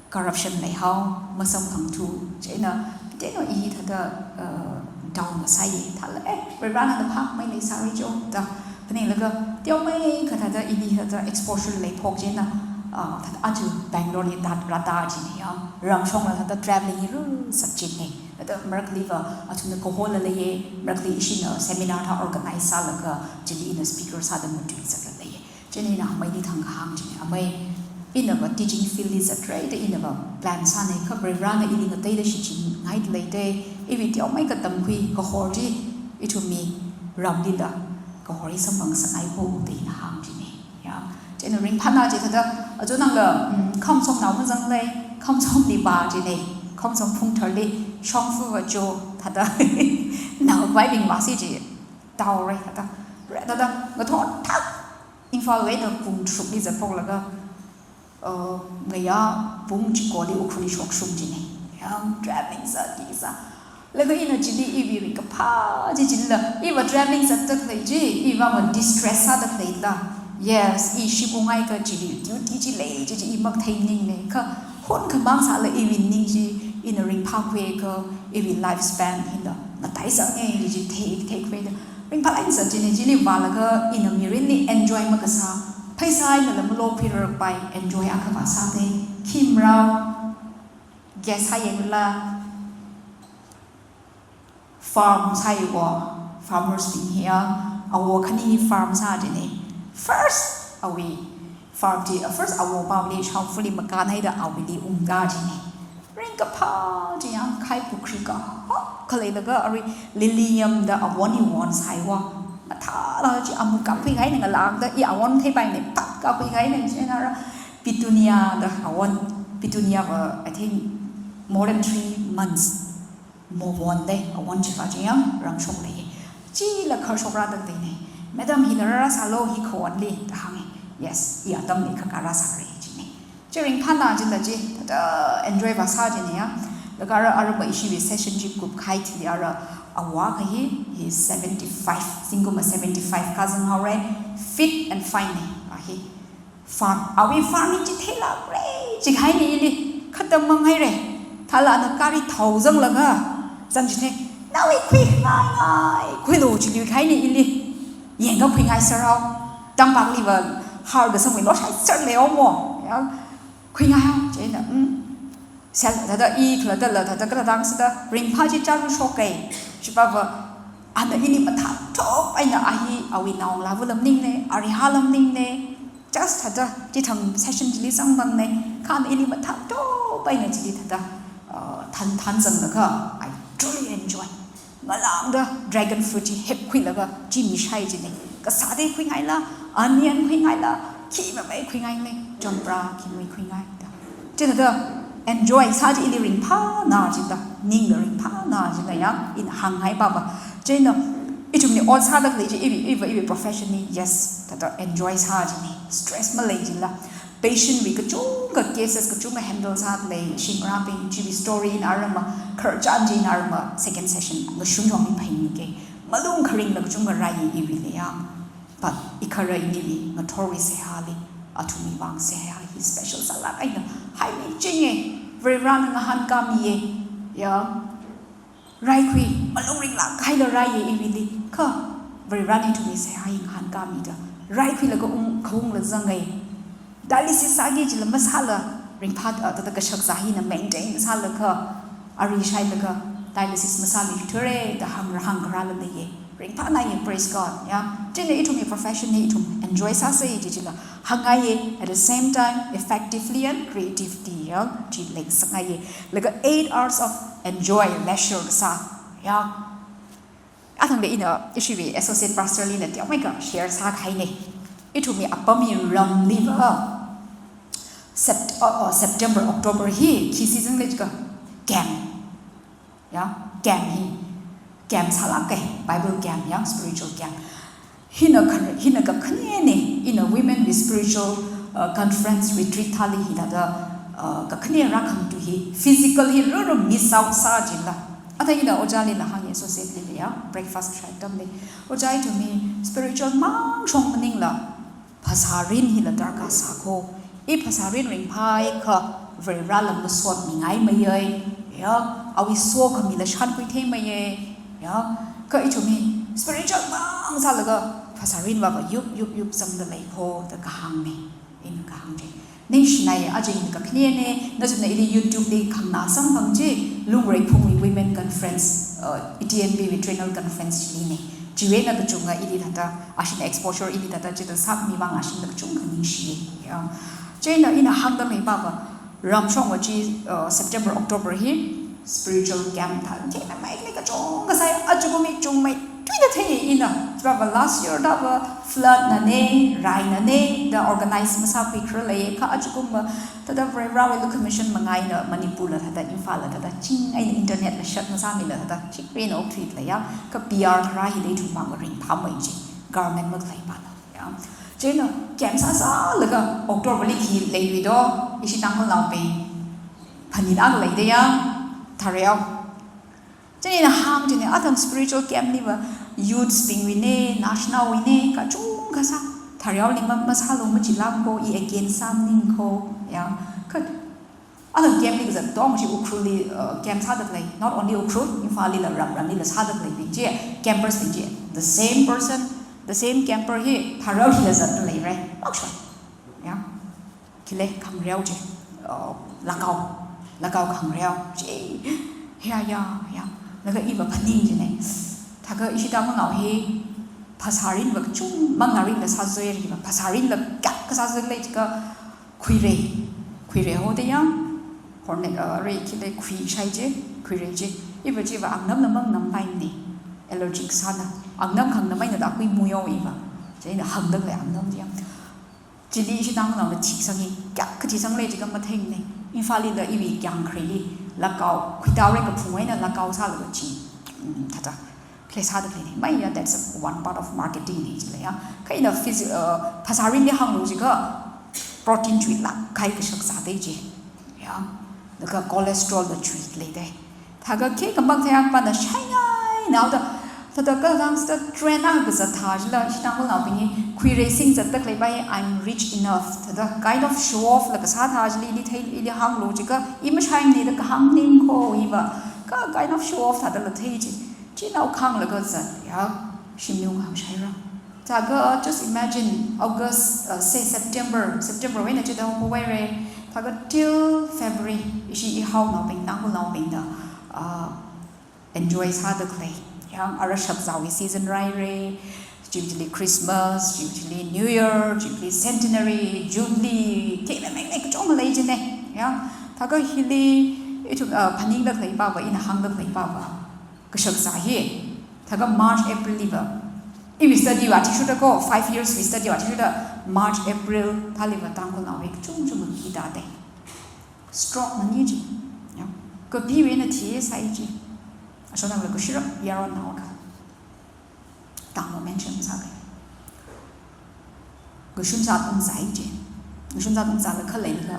Corruption leihao, masamphangthu, china, tena i thāda, uh, down ngasāya, thāla, eh, Varivarana phākhamei leisāra jo, da, phaninglaga, teomeikha thāda ili thāda exposure leiphok china, uh, thāda aja Bangalore li thāda rāda china ya, ramshongla thāda travelling hi ruru subject na, thāda marakhaliva, athumna kahola leiya, marakhali ishina seminar thā organize sālaga, chili ina speaker sāda matuizatla leiya. China ina ameili thang kahāng china, amei, inava teaching field li zatra da inava plan sāna, kha Varivarana ili ngateida shichinngaileida, iwui teomeikha tamkhui kahor chi, ithumwui ramlila kahor hi samphang sāngai kho da ina hāng china. Ya. China ringphāna chi thāda, aja nangla, mm, Khamsomnao mazanglei, Khamsomli vā china, Khamsom phungtharli, shongfa vā jo, thāda, naovaibing vāsi chi, taora thāda, re thāda, ngathor thak, Imphal wui eina pung tharukli zatphoklaga, uh, ngayā pung chikoli Ukhrulli shokshung china. Yang travelling sā, ki sā. Laga ina chili iwui ringkaphā chi chila, iva travelling zatda khalei chi, iva ma distress sāda khaleila. Yes, i shipungai kha chili, duty chi lei, chi chi i mathei maningmana. Kha, hun khamang sāla iwui ning chi, ina ringphākhuiakha, iwui lifespan hila, mataisanga, chi chi thei, theikhuida. Ringphālāk eina zat china chili vālaga ina mirinli enjoy makasā, pheisā einala malokhuirarpai enjoy akha vāsāda, khimrao, guess sāyangla, farm sāya wo, farmers bing hiya, awo khani farm sā china. First, awui, farm chi, uh, first awo pāli, shongfali makānhaida awuili ungka china. Ringkaphā chi yangkhai, pukri kahak khaleilaga arui lilium da awon hi wonsaiwa. Mathāla chi amut kapkhuingaina, ngalāngda i awon theipaina, phat kapkhuingaina, chieina ara petunia da awon, petunia va, I think, more than three months mawonde, awon chiva chi yangrāshok lei. Chila kharshok rāda leina. "Madam, hila rāra sālu, hi khawonli," da hānga. "Yes, i atamli khakha rāsāra," jina. Chi ringphāna jila chi, thāda enjoy vāsā jina ya. Laga ara, ara ma ishiwui session chi kupkahai thili ara ava akha hi, hi seventy-five, zingkum seventy-five kazang haora, fit and fine na hi. Farm, awui farm hi chitheilākra, chikahaina ili, khatam mang haira. Thālala ana gari thaozanglaga zangchithei. "Nawui khuingai ngai, khuilu," chi luikahaina ili. "Yangkha khuingai sārao. Tampakliva har kasangwui lo shai sārlei omo." Ya, "Khuingai hao," chieina, mm. Sel, thāda i khalattala, thāda kala dang sāda, ringphā chi chānshok kai. Chipava, ana ili mathāthop eina a hi awui naongalāva lam maningna, arihā lam maningna. Just thāda, chithang session chili zangmangna. Kha ana ili mathāthop eina chili thāda, uh, than, thanzanglaga, I truly enjoy. Ngalāngda dragon fruit chi hepkhuilaga chi mishai jina. Kasāda khuingaila, onion khuingaila, khimamei khuingaila, champra khimamei khuingai da. Chithāda enjoy sā chi ili ringphāna jida, ningla ringphāna jila ya, ina hāngngai pava. Chieina, ithumli ot sāda khalei chi, iwui, iwui, iwui profession li, yes, thāda enjoy sā jina, stress malei jila. Patient wui kachungkha cases kachungkha handle sāda lei, shingrabing, chiwui story ina ara ma, khararchan chi ina ara ma, second session ngashun jong mi phaimike. Malung kharingla kachungkha rāya iwuili ya. But ikhara iniwui ngathorwui seihāli, athumwui vang seihā hi special sālāk eina haimichinga, Varivarana ngahānkāmiya, ya. Raikhui, malung ringlāk kahaila rāya iwuili, kha Varivarana ithumwui seihā hi ngahānkāmida, raikhuilaga ung, khaungla zangai. Dialysis sāki jila masāla, ringphā, ah, thāda kashakazā hina maintain sālaga, ari shailaga, dialysis masāluithura da hāngra, hāngrāla leiya. Ringphānaya, praise God, ya. Chieina ithumwui profession hi ithum enjoy sāsa chi jila hāngngaiya, at the same time, effectively and creatively, ya, chi lengsangngaiya. Laga eight hours of enjoy, leisure kasā, ya. Athangda ina ishiwui associate pastor lila teomeikha share sākahaina. Ithumwui apamwui ramliva Sept-, uh, uh, September, October hi khi season lei jiakha camp. Ya, camp hi. Camp sālāka, Bible camp ya, spiritual camp. Hina kha-, hina kakhanena, ina women wui spiritual, uh, conference retreat thāli hithāda, uh, kakhane rākhangatha hi, physical hi ruru miss out sā jila. Athang ina ojālila hānga, associate lila ya, breakfast shai atamli. Ojā, ithumwui spiritual mang shong maningla, phasārin hila darkar sāko. I phasārin ringphāakha, Varivarala masotmingaimeiya, ya, awui sokhamila shānkhuitheimeiya, ya, kha ithumwui spiritual mang sālaga, phasārinva va yup, yup, yup zangda leiko, da kahāngna, ina kahāng chi. Ningshinaya, aja ina kakhanena, nathumna ili YouTube li khangna samphang chi, Lungreiphungwui Women Conference, uh, E T N B wui Triennial Conference chilina. Chiwui eina kachungkha ili thāda, ashina exposure ili thāda, chithāda sākhami vang ashina kachungkha ningshiya. Ya. Chieina ina hāngda lei pava, ramshongva chi, uh, September, October hi, spiritual camp thā, themamei kachungkha sāi, ajakum hi chungmeithuida theiya ina. Chipava last year dava flood nane, rain nane, da organize masākhui khala lei, kha ajakumva, thāda Varivarawui lukhamashan manga eina Manipurla thāda Imphalli thāda ching eina internetla shut masāmila thāda chingri eina okthuida leiya, kha P R kharā hili ithum mang ringphāmei chi, government makhalei pala. Ya. Chieina camp sāsālaga October li khi leiluido, ishi Tangkhulnaobing phaning akha leida ya, thareo. Chieina ina hāng china, athang spiritual camp liva youths bingwuina, national wuina, kachungkha sā, thareoli ma, masālu, machilamko, i against sāmaningko, ya. Kha athang camp li kazat tong chi Ukhrulli, uh, camp sāda khalei, not only Ukhrul, Imphalli la ram ramli la sāda khaleibing chi, campers bing chi, the same person, the same camper hi thareolila zatda leira, makshoi. Ya. Khile khangareo chi, uh, Lhagao, Lhagao khangareo chi, ya, ya, ya. Laga iva phaning china. Thākha ishi Tangkhulnao hi phasārinva kachungmang ngarinla sāzoi, iva phasārinla kak kasā zoi lei jiakha, khuirei, khuirei hoda ya, Hornet, uh, rei khile khui shai je, khui rei je. Iva chiva angnamna mangnampai ne. Allergic sāna. Angnam khangnam eina da khui muyo iva. Chieina hangda khalei angnam ya. Chili ishi Tangkhulnaona thik sanghi, kya kathi sangle jiakha matheng ne. Imphal lila iwui kyang khareli, lakao, khuitao rei kaphung eina lakao sālaga chi. Mm, thāda. Khalei sāda khalei ne. Maya, that's one part of marketing ne jila ya. Kha ina phys-, uh, phasā rinli hānglu jiakha protein chuilāk kahai kashak sāda ji. Ya. Laga cholesterol la chuilei da. Thākha khikha matheiakha pana shaingai naoda. Thāda kha tangda trend akha kazat thā jila ishi Tangkhulnaobingli khuirei singzat da khaleiva, "I'm rich enough." Thāda kind of show off la kasā thā jili ili thei, ili hānglu jiakha, i mashaingaida kahāng ning kho iva. Kha kind of show off thādala thei ji. Chinao khanglaga zat ya, shimli ung hāngshaira. Thākha just imagine August, uh, say September, September wui eina chida hong khavai rei. Thākha till February, ishi ihaonaobing, Tangkhulnaobing da, uh, enjoy sāda khalei. Yang ara shapzāwui season rai rei, chiwui chili Christmas, chiwui chili New Year, chiwui chili Centenary, Jubilee, kei mei mei mei kachungkha lei jine. Yang, thākha hili, ithum, uh, phaningda khaleiva va, ina hāngda khaleiva va. Kashak sā hi. Thākha March, April liva. Iwui study va athishurda kho, five years wui study va athishurda March, April, thāliva Tangkhulnaowui kachungchung kida de. Stroke na ni ji. Ya. Kapiwui eina thi sai ji. Ashonamla kashirap yaron naoka. Tangmo mention sākha. Kashun sā tung sai ji. Kashun sā tung sāla khalei la.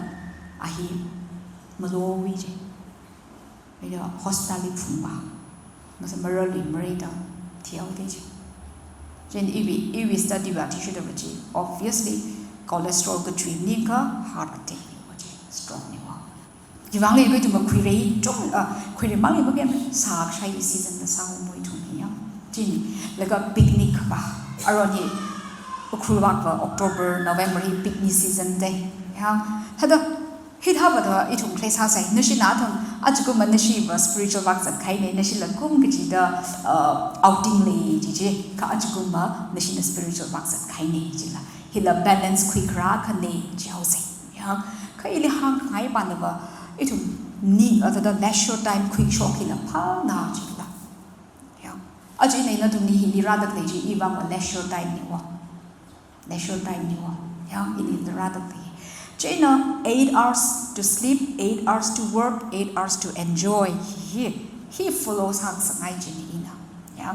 Ahi. Malowui ji. Ida hospital li phungva. Masa marali marida thihaoda ji. Chieina iwui, iwui study va athishurda va ji. Obviously, cholesterol kachui maningakha heart attack niwa ji. Stroke niwa. Chiwui vangli khui ithum khuirei chung, ah, khuirei mangli mabem sākashai season da sāhaomo ithum hi ya. Chieina, laga picnic va. Aron hi, Ukhrul vak va October, November hi picnic season da. Ya, thāda, hithāva da ithum khalei sāsai. Nashina thang, ajakumva nashiva spiritual vak zat kahai ne, nashila kum kachida, uh, outing lei ji ji. Kha ajakumva nashina spiritual vak zat kahai ne jila. Hila balance khuikharā akha ne jihaosai. Ya, kha ili hāngngai pana va, ithum ni, uh, thāda leisure time khuishok hila phāna jila. Ya. Aja ina nathumli hili rāda khalei chi iva va leisure time niwa. Leisure time niwa. Ya, ili rāda khalei. Chieina eight hours to sleep, eight hours to work, eight hours to enjoy. Hi, hi, hi follow sāngasakngai jine ina. Ya.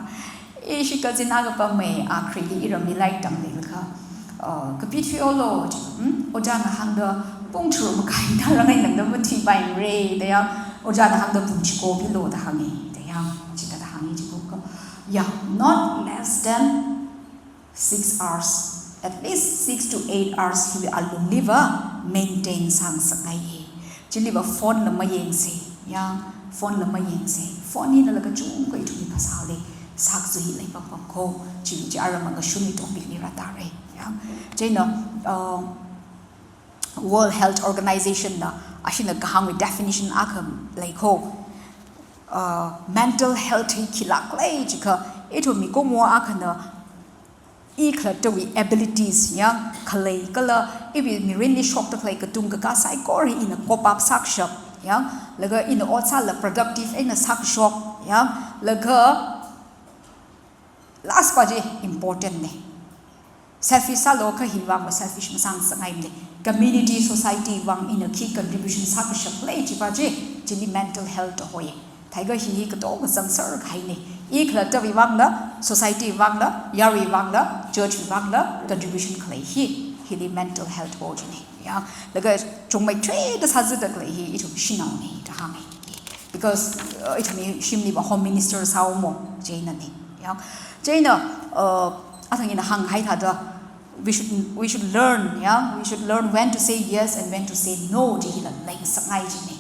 Ishi kazin akha pamei, akhrili iramli lairik tamlei kha. Uh, kapi thuihaolu, hmm? Ojāna hāngda pung tharuk makai tharangai nangda mathuipai re, da ya. Ojāna hāngda pung chiko pilo da hānge, da ya. Chithāda hānge chiko ko. Yeah, not less than six hours. At least six to eight hours hi alungliva maintain sāngasakngai. Chiliva phone la mayengse, ya, phone la mayengse. Phone hina laga chungkha ithumli phasā lei, sākazui lei pam pam ko. Chili chi aram ngashunwui topic li rātare, ya. Chieina, uh, World Health Organization na, ashina kahāngwui definition akha lei ko. Uh, mental health hi khilāk lei jiakha, ithum mikumo akhana, i khalattawui abilities ya, khalei kala, iwui mirinli shokda khalei katung kakā saikora hi ina cope up sākashap ya, laga ina ot sāla productive eina sākashok ya, laga last pa chi important ne. Selfish sālu kha hiwui vang va selfish masāngasakngai ne. Community, society vang ina khi contribution sākashap lei jiva chi, chili mental health hoi. Thākha hi hi katonga zangser kahai ne. I khalattawui vangla, society vangla, yarui vangla, church vangla, contribution khalei hi, hili mental health ho jine. Ya, laga chungmei thuida sāzada khalei hi, ithum shanao ne, da hānge. Because, uh, ithumwui shimliva home minister sāhaomo, chieina ne. Ya, chieina, uh, athang ina hānghai thāda, we should, we should learn, ya, we should learn when to say yes and when to say no, chi hila leingasakngai jine.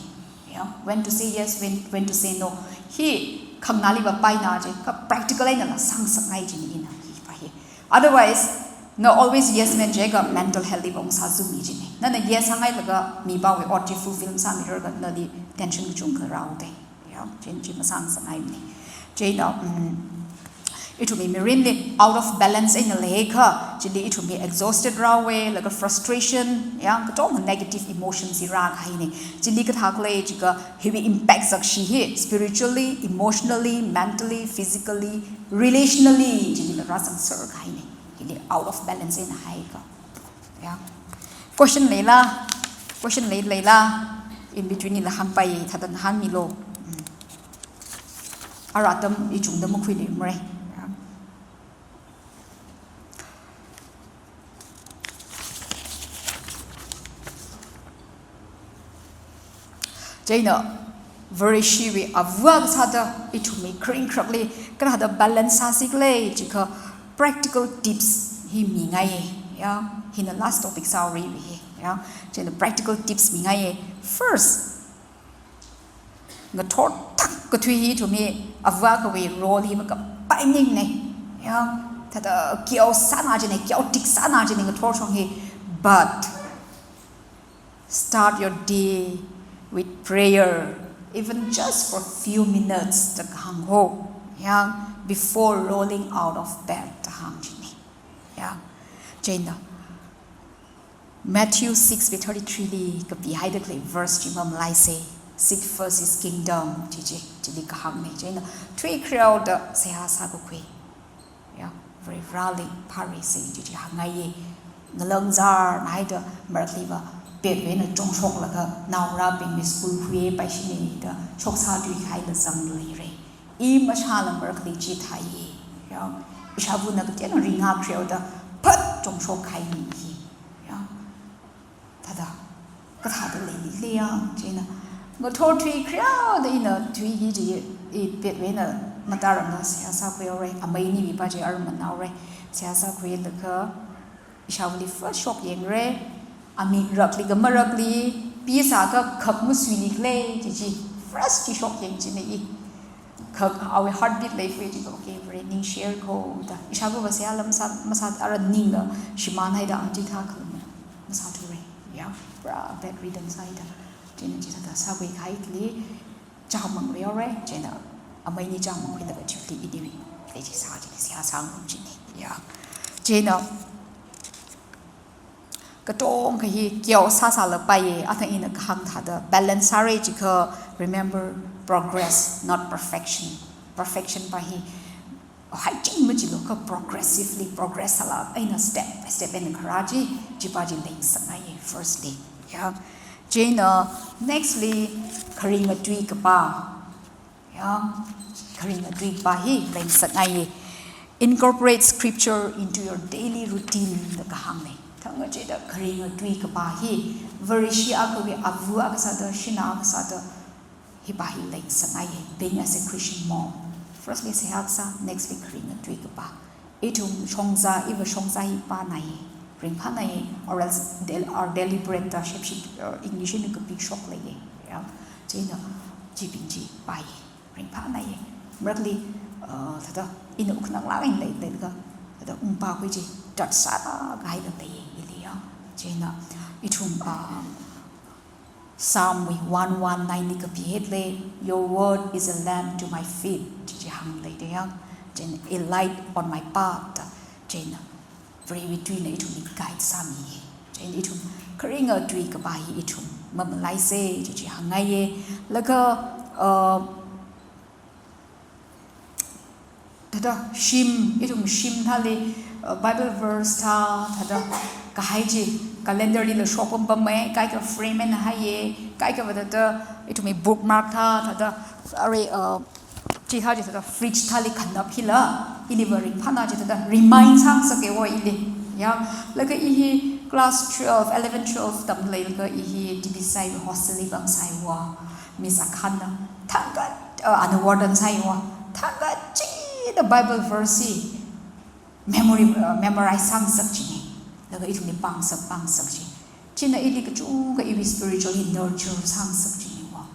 Ya, when to say yes, when, when to say no. Hi khanganāliva paina chi, kha practical einala sāngasakngai jine ina hi pa hi. Otherwise, na always yes man jiakha mental health liva ungsāzumi jine. Nana yes hānghailaga mipāwui ot chi fulfill masāmirar kha nali tension kachungkha rāhaoda. Ya, chieina chi masāngasakngai ne. Chieina, um, Ithumwui mirinli out of balance eina leikha, chili ithumwui exhausted rāhaowa, laga frustration, ya, katonga negative emotions hi rākahaina. Chili kathā khala jiakha, hiwui impact sakshi hi spiritually, emotionally, mentally, physically, relationally, chilila rāzangserkahaina. Hili out of balance eina haikha. Ya. Question leila, question lei, leila, in between ila hāngpai, thāda hāngmilu. Mm. Ara atam ichungda makhuiluimara. Ya. Chieina, Vareshiwui ava kasāda ithumwui kharing kharakli, kathāda balance sāsi khala jiakha practical tips hi mingai, ya, hina last topic sāhaora hi, ya, chieina practical tips mingai. First, ngathor thak kathui hi ithumwui ava akhawui role hi makapai maningmana, ya, thāda kayao sāna jina, kayao tik sāna jina ngathor shong hi, but start your day with prayer, even just for few minutes, da kahāng ho. Ya, before rolling out of bed, da hāng jina. Ya, chieina. Matthew six verse thirty-three li kapihaida khalei verse chi mamalaisa. Seek first his kingdom, chi chi, chili kahāngna. Chieina, thui khareo da seihā sākakhui. Ya, Varivarāli phāreisa, chi chi hāngngaiya. Ngalang zar naida marakliva, petwui eina chongshoklaga, naongarābingli school huipaishina da, shoksā tui kahaila zangda leira. I mashāla marakli chithāya. Ya, ishāvana kateonao ringa khareo da, phat chongshok kahai mi hi. Ya. Thāda, kathāda leili leiya, chieina. Ngathor thui khareo da ina thui hi chi, i petwui eina matarangna seihā sākhuihaora, amei niwui pa chi arman haora, seihā sākhuilaga, ishāvali first shokyangra, amik rakli kha marakli, pi sākha khak masuili khala, chi chi, first chi shokyang jina i. Khak awui heartbeat leifui jiakha, okay, Vare ningshirkho da. Ishāvava seihā lam sā, masā ara ningla, shimānhaida, auntie thā khala ma, masāthura. Ya, pura bedridden sāhaida. Chieina chithāda sākhui kahai thili, chāmang haora, chieina amei ni chāmang khuilaga chili iniwui lei chi sā chi, seihā sāngarumchina. Ya. Chieina, katonga hi kayao sāsālapaiya, athang ina kahāng thāda balance sāra jiakha, remember, progress, not perfection. Perfection pa hi, haiching machilu kha progressively, progress sāla eina step by step eina kharā chi, chi pa chi leingasakngaiya, firstly. Ya. Chieina, nextly, kharinga tui kapā. Ya, kharinga tui kapā hi leingasakngaiya. Incorporate scripture into your daily routine da kahāngna. Thangkachida kharinga tui kapā hi, Vareshi akhawui ava akha sāda, shanao akha sāda, hi pa hi leingasakngaiya. Being as a Christian mom. Firstly, seihā kasā, nextly, kharinga tui kapā. Ithum shongza, iva shongza hi pānai, ringphānai, or else del-, or deliberate da shepshi, uh, English eina kapishok leiya, ya. Chieina, chibing chi pāya, ringphānai. Marakli, uh, thāda, ina uknang lang in lei, leilaga, thāda, ungpākhui chi, tat sāda kahaila leiya, ili ya. Chieina, ithum, uh, Psalm wui one one nine li kapihaida lei, "Your word is a lamp to my feet," chi chi hāngleida ya. Chieina, "a light on my path," chieina, Varewui tuina ithumli guide sāmi. Chieina ithum kharinga tui kapā hi ithum mamalaisa, chi chi hāngngaiya. Laga, uh, Thāda shim, ithum shim thāli, uh, Bible verse thā, thāda kahai chi, calendar lila shok pampamma, kaikha frame eina haiya, kaikhava thāda ithumwui bookmark thā, thāda, arui, uh, chi thā chi thāda fridge thāli khanap hila, iliva ringphāna chi thāda remind sāngasaka wo ili. Ya, laga i hi class twelve, eleven, twelve tamda leilaga i hi T B C I hostel li pamsai wo, Miss Akhanna. Thangkha uh, ana warden sāi wo. Thangkachida Bible verse hi memory, uh, memorize sāngasak china. Laga ithumli pāngasak, pāngasak chi. China ili kachungkha iwui spiritual hi nurture sāngasak china wo.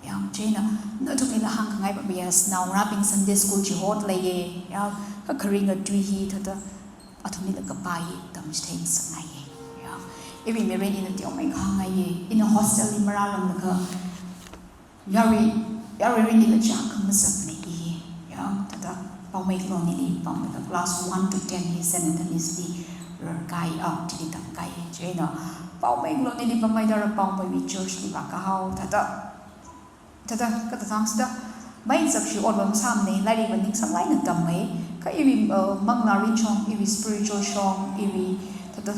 Ya, china, nathumlila hāngkhangai pa, yes, naongarābing Sunday school chi hotda leiya. Ya, kha kharinga tui hi thāda, athumlila kapā hi tamchithei ngasakngaiya. Ya, iwui mirin ina teomeikha hāngngaiya. Ina hostel li marāranglaga, yarui, yarui rinlila chāng khamasakna i, ya, thāda, Paomeiklo nili pamlaga class one to ten hi Saint Anthony's li rarkai, ah, chili tamkai. Chieina Paomeiklo nili pamhaida Paomeiwui church li vākahao thāda. Thāda, kathāda thangsta, mai zakshi otva masāmana, lairikva ningsanglāk eina tammei, kha iwui, uh, manglārin shong, iwui spiritual shong, iwui thāda,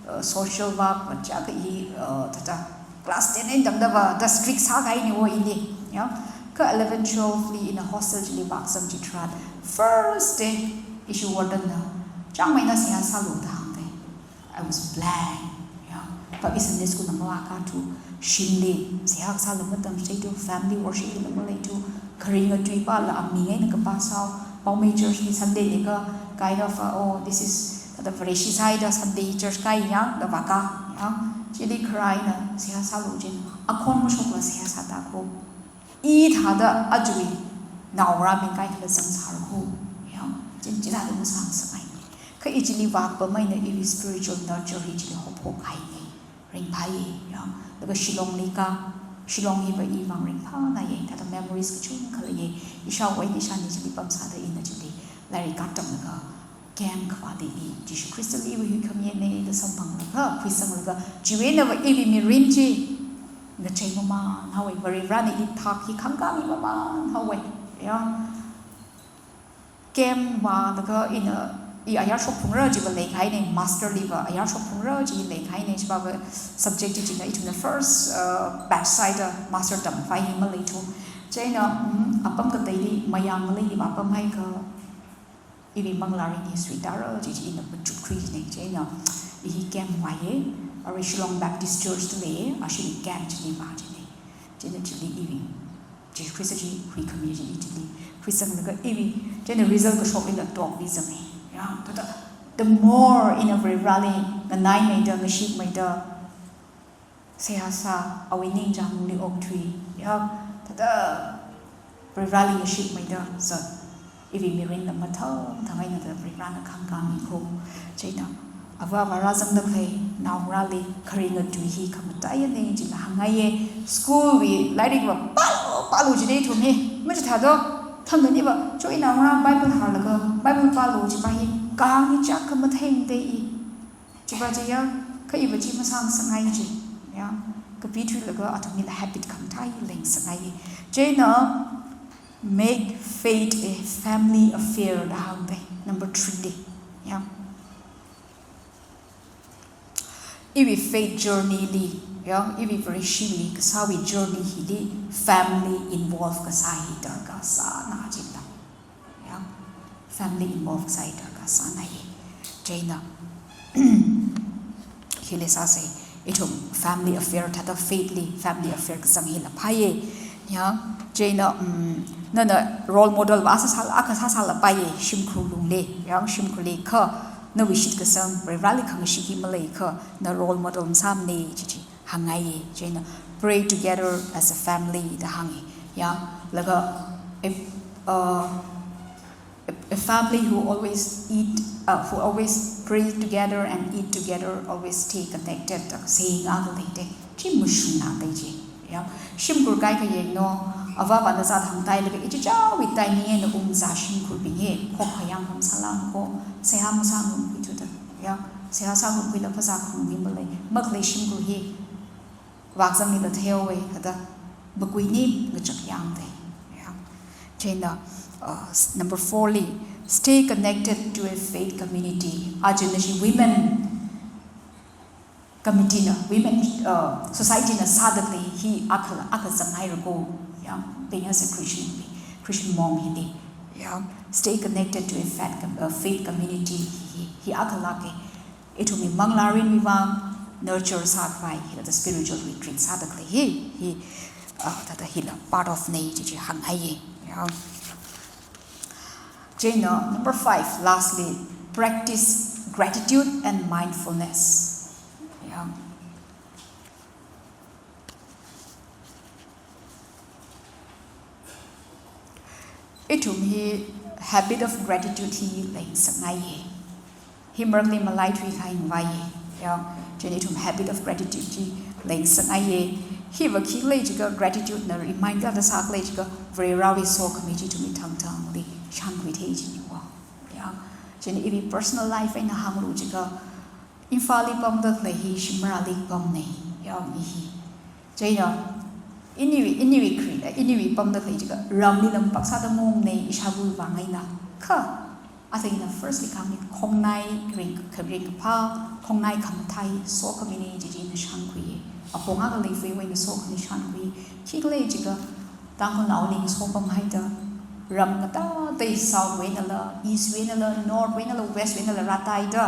uh, social work, va chaka i, uh, thāda, class ten eina tamdava, thāda strict sākahaina wo ili, ya. Kha eleven, twelve li ina hostel chili vākazang chitharan, first day, ishi warden na, chāngmeina seihā sālu da hāngda. I was blank. Ya. Kha i Sunday school na mavākathu, shimli, seihā kasāla matamchitheithu, family worship la maleithu, kharinga tui pāla aming eina kapā sāhao, Paomei church li Sunday li kha, kind of, uh, oh, this is, thāda Vareshi sāhaida Sunday church kāya, da vāka, ya. Chili kharā eina seihā sālu jin, akhon mashokla seihā sāda ko. I thāda ajawui naongarā ming kaikhala zangsāra ko. Ya, chin chithāda masāngasakngai. Kha i chili vākapam eina iwui spiritual nurture hi chili hophokhai ni. Ringphāya, ya. Laga Shillong li ka, Shillong hiva ivang ringphānaya, thāda memories kachungkha leiya. Ishāwui eina ishāna chili pamsāda ina chili lairik katamlaga, camp khavāli i, Jishu Khristali iwui huikhamayana da samphanglaga, khuisanglaga, chiwui einava iwui mirin chi ngachei mamānhaowa, Varivarana i thak hi khāngkāmi mamānhaowa, ya. Camp vālaga ina, i ayar shokphungra chiva leikahaina, master liva ayar shokphungra chi leikahaina, chivava subject chi china ithumna first, uh, batch sāhaida master tamkhavai hi maleithu. Chieina, mm, apam kateili, mayang maleili vāpamhaikha, iwui manglārin hi suitāra chi chi ina machukkhui jina, chieina i hi camp vāya, arui Shillong Baptist Church da leiya, ashili camp chili vā jina. Chieina chili iwui, Jishu Khrista chi huikhami chi i chili khuisanglaga iwui, chieina result kashok ila top li zanga. Ya, thāda, the more ina Varivarali nganaimeida, ngashikmeida, seihā sā, awui ningchāngli okthui, ya, thāda Varivarali ngashikmeida zat, iwui mirinla mathangthang eina thāda Varivarana khāngkāmi ko. Chieina, ava avā rāzangda khalei naongarāli kharinga tui hi khamataiyana chila hāngngaiya. School wui lairikva pālu, pālu jida ithum hi, machithāda, thangda niva, cho inaongarā Bible hārlaga, Bible pālu chiva hi, kahāng hi chak khamathei da i. Chiva chiya, kha iva chi masāngasakngai chi, ya. Kapi thuilaga athumlila habit khamathā hi leingasakngai. Chieina, make faith a family affair da hāngda, number three li, ya. Iwui faith journey li, ya, iwui Vareshili kasāwui journey hili family involve kasā hi darkar sāna jila. Ya, family involve kasā hi darkar sānaya. Chieina, hili sāsa, ithum family affair thāda faith li, family affair kazang hila phāya. Ya, chieina, um, nana role model va sāsāla, akha sāsālapaiya, shimkhur lungli, ya, shimkhurli kha, nawui shitkasang, Varivarali khangashik hi maleiakha, na role model masāmana chi chi hāngngaiya, chieina pray together as a family da hānga. Ya, laga if, uh, a, a family who always eat, uh, who always pray together and eat together always stay connected da saying akha leida. Chi mashungna da chi. Ya, shimkhur kaikha yanglu, avāvana zat hāngtailaga ichichāwui timing eina ungzā shimkhurbing hi khokkha yangkhamsāla ko, seihā masāngarumkhuithuda. Ya, seihā sāngarumkhuila phasā khangarum malei, makhalei shimkhur hi vākazangli da theihaowa, thāda makuini ngachak yangda. Ya. Chieina, uh, s-, number four li, stay connected to a faith community. Aja nashi women committee na, women, uh, society na sāda khalei hi akhala, akha zanghai rako, ya, being as a Christian, Christian mom hili, ya, stay connected to a faith com-, uh, faith community hi, hi, hi akhalāka. Ithumwui manglārinwui vang nurture sākhavai, hithāda spiritual retreat sāda khalei hi, hi, uh, thāda hila part of na chi chi hānghaiya, ya. Chieina, number five, lastly, practice gratitude and mindfulness. Ya. Ithum hi habit of gratitude hi leingasakngaiya. Hi maramli malaithuikahai ngavaiya. Ya, chieina ithum habit of gratitude hi leingasakngaiya. Hiva khikhala jiakha gratitude na remind kathāda sākhala jiakha Varivarawui sokhami chi ithumwui thangthangli shānkhuithei chiniwo. Ya, chieina iwui personal life eina hānglu jiakha, Imphalli pamda khalei hi Shimrali pamnei, ya, i hi. Chieina, iniwui, iniwui kri, iniwui pamda khalei jiakha, ramli lam paksāda maungnei ishāvawui vang eina. Kha, athāna firstly kahāng hi khongnai, ring, ringkaphā, khongnai khamathā hi sokhaminei chi chi ina shānkhui. Apong akha leifawui eina sokhami shānkhui. Khikhalei jiakha, Tangkhulnaoli sopamhaida, ram katātei south wui einala, east wui einala, north wui einala, west wui einala rātaida,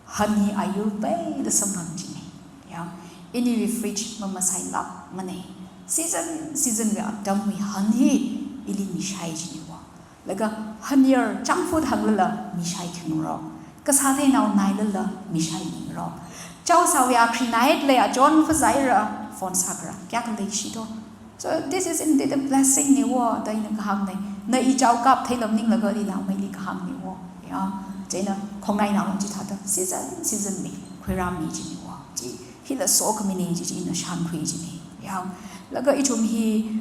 han hi ayur peida samphang chinei. Ya, iniwui fridge mamasailākmanei. Season, season wui atamwui han hi ili mishai chiniwo. Laga hanyar junk food hānglala mishai khangarok. Kasā theinao nailala mishai ningarok. Chaosāwui akhri nailei achon phāzāira phone sākra. Kayākha leishito. So this is indeed a blessing niwo, da ina kahāngnei. Na i chaokap theilam ninglaga ina meili kahāng niwo. Ya, chieina khongnainao chithāda season, season li khuirāmi chiniwo. Chi, hila sokhaminei chi chi ina shānkhui chinei. Ya, laga ithum hi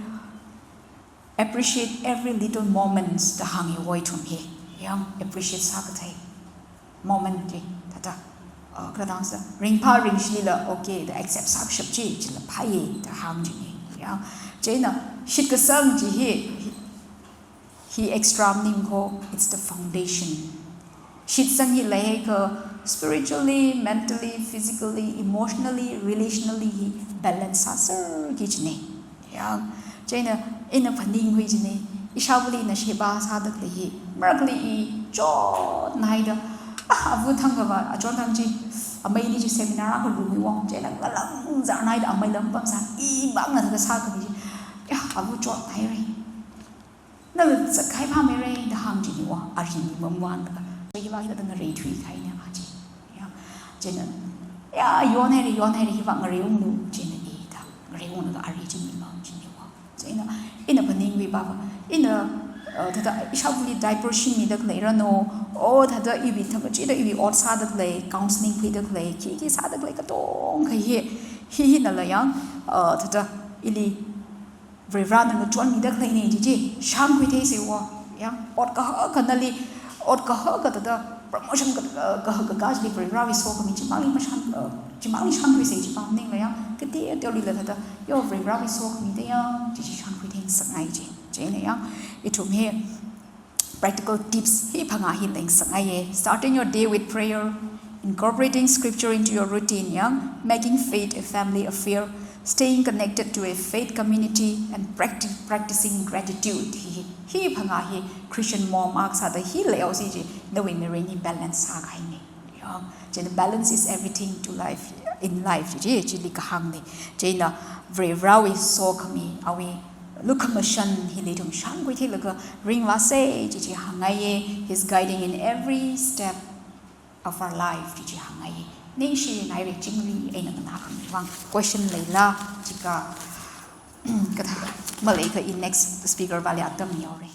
appreciate every little moments da hāngiwo ithum hi. Ya, appreciate sākathei moment chi, thāda. Uh, kha tangsa, ringphā ringshilila, okay, da accept sākashap chi, chila phāya, da hāng chinei. Ya, chieina, shitkasang chi hi, hi, hi extra maning kho, it's the foundation. Shitsang hi leihaiakha, spiritually, mentally, physically, emotionally, relationally hi balance sāserki chinei. Ya, chieina ina phaningkhui chinei, ishāvali ina sheba sāda khalei hi, marākhali i chotnaida, ah, ava thang kava, achon thang chi, ameili chi seminar akha lumiwo, chieina ngalāng zānaida amei lam pamsā, i bangna thāda sākhami chi, ya, ava chotnairei. Nala zatkahai phāmeirei da hāng chiniwo, arin mamānlaga. Hiva hithāda ngareithuikahaina aja. Ya, chieina, ya, yonhairei, yonhairei, hiva ngareiunglu, chieina ida ngareiunglaga ari chi mimang chiniwo. Chieina, ina phaningkhui papa, ina, uh, thāda ishāvali diaper shimida khaleiranu, o thāda iwui thāda chida iwui ot sāda khalei, counseling khuida khalei, khi khi sāda khalei katongkha hi, hi hinala yang, uh, thāda ili Varivarana ngachonmida khaleinei chi chi shānkhuitheiseiwo. Ya, ot kahaka nali, ot kahaka thāda, promotion ka, ka, kahaka kajili Varivarawui sokhami chimangli mashan, uh, chimangli shānkhuisei chi pamningla ya, kateoteolila thāda, yo Varivarawui sokhami da ya, chi chi shānkhuitheingasakngai chi. Chieina ya, ithum hi practical tips hi phangā hi leingasakngaiye. Starting your day with prayer, incorporating scripture into your routine, ya, making faith a family affair, staying connected to a faith community, and practi-, practicing gratitude. Hi, hi phangā hi Christian mom akha sāda hi leihaosi chi, nawui mirin hi balance sākahainei. Ya, chieina balance is everything to life, in life chi, chi, chili kahāngnei. Chieina Varivarawui sokhami, awui lukhamashan hili ithum shānkhuitheilaga ringvāsei chi chi hāngngaiye. He's guiding in every step of our life chi chi hāngngaiye. Ningshinairei, chingri eina nganākhami vang. Question leila jiakha, kathā, maleikha i next speaker vali atam yaorei.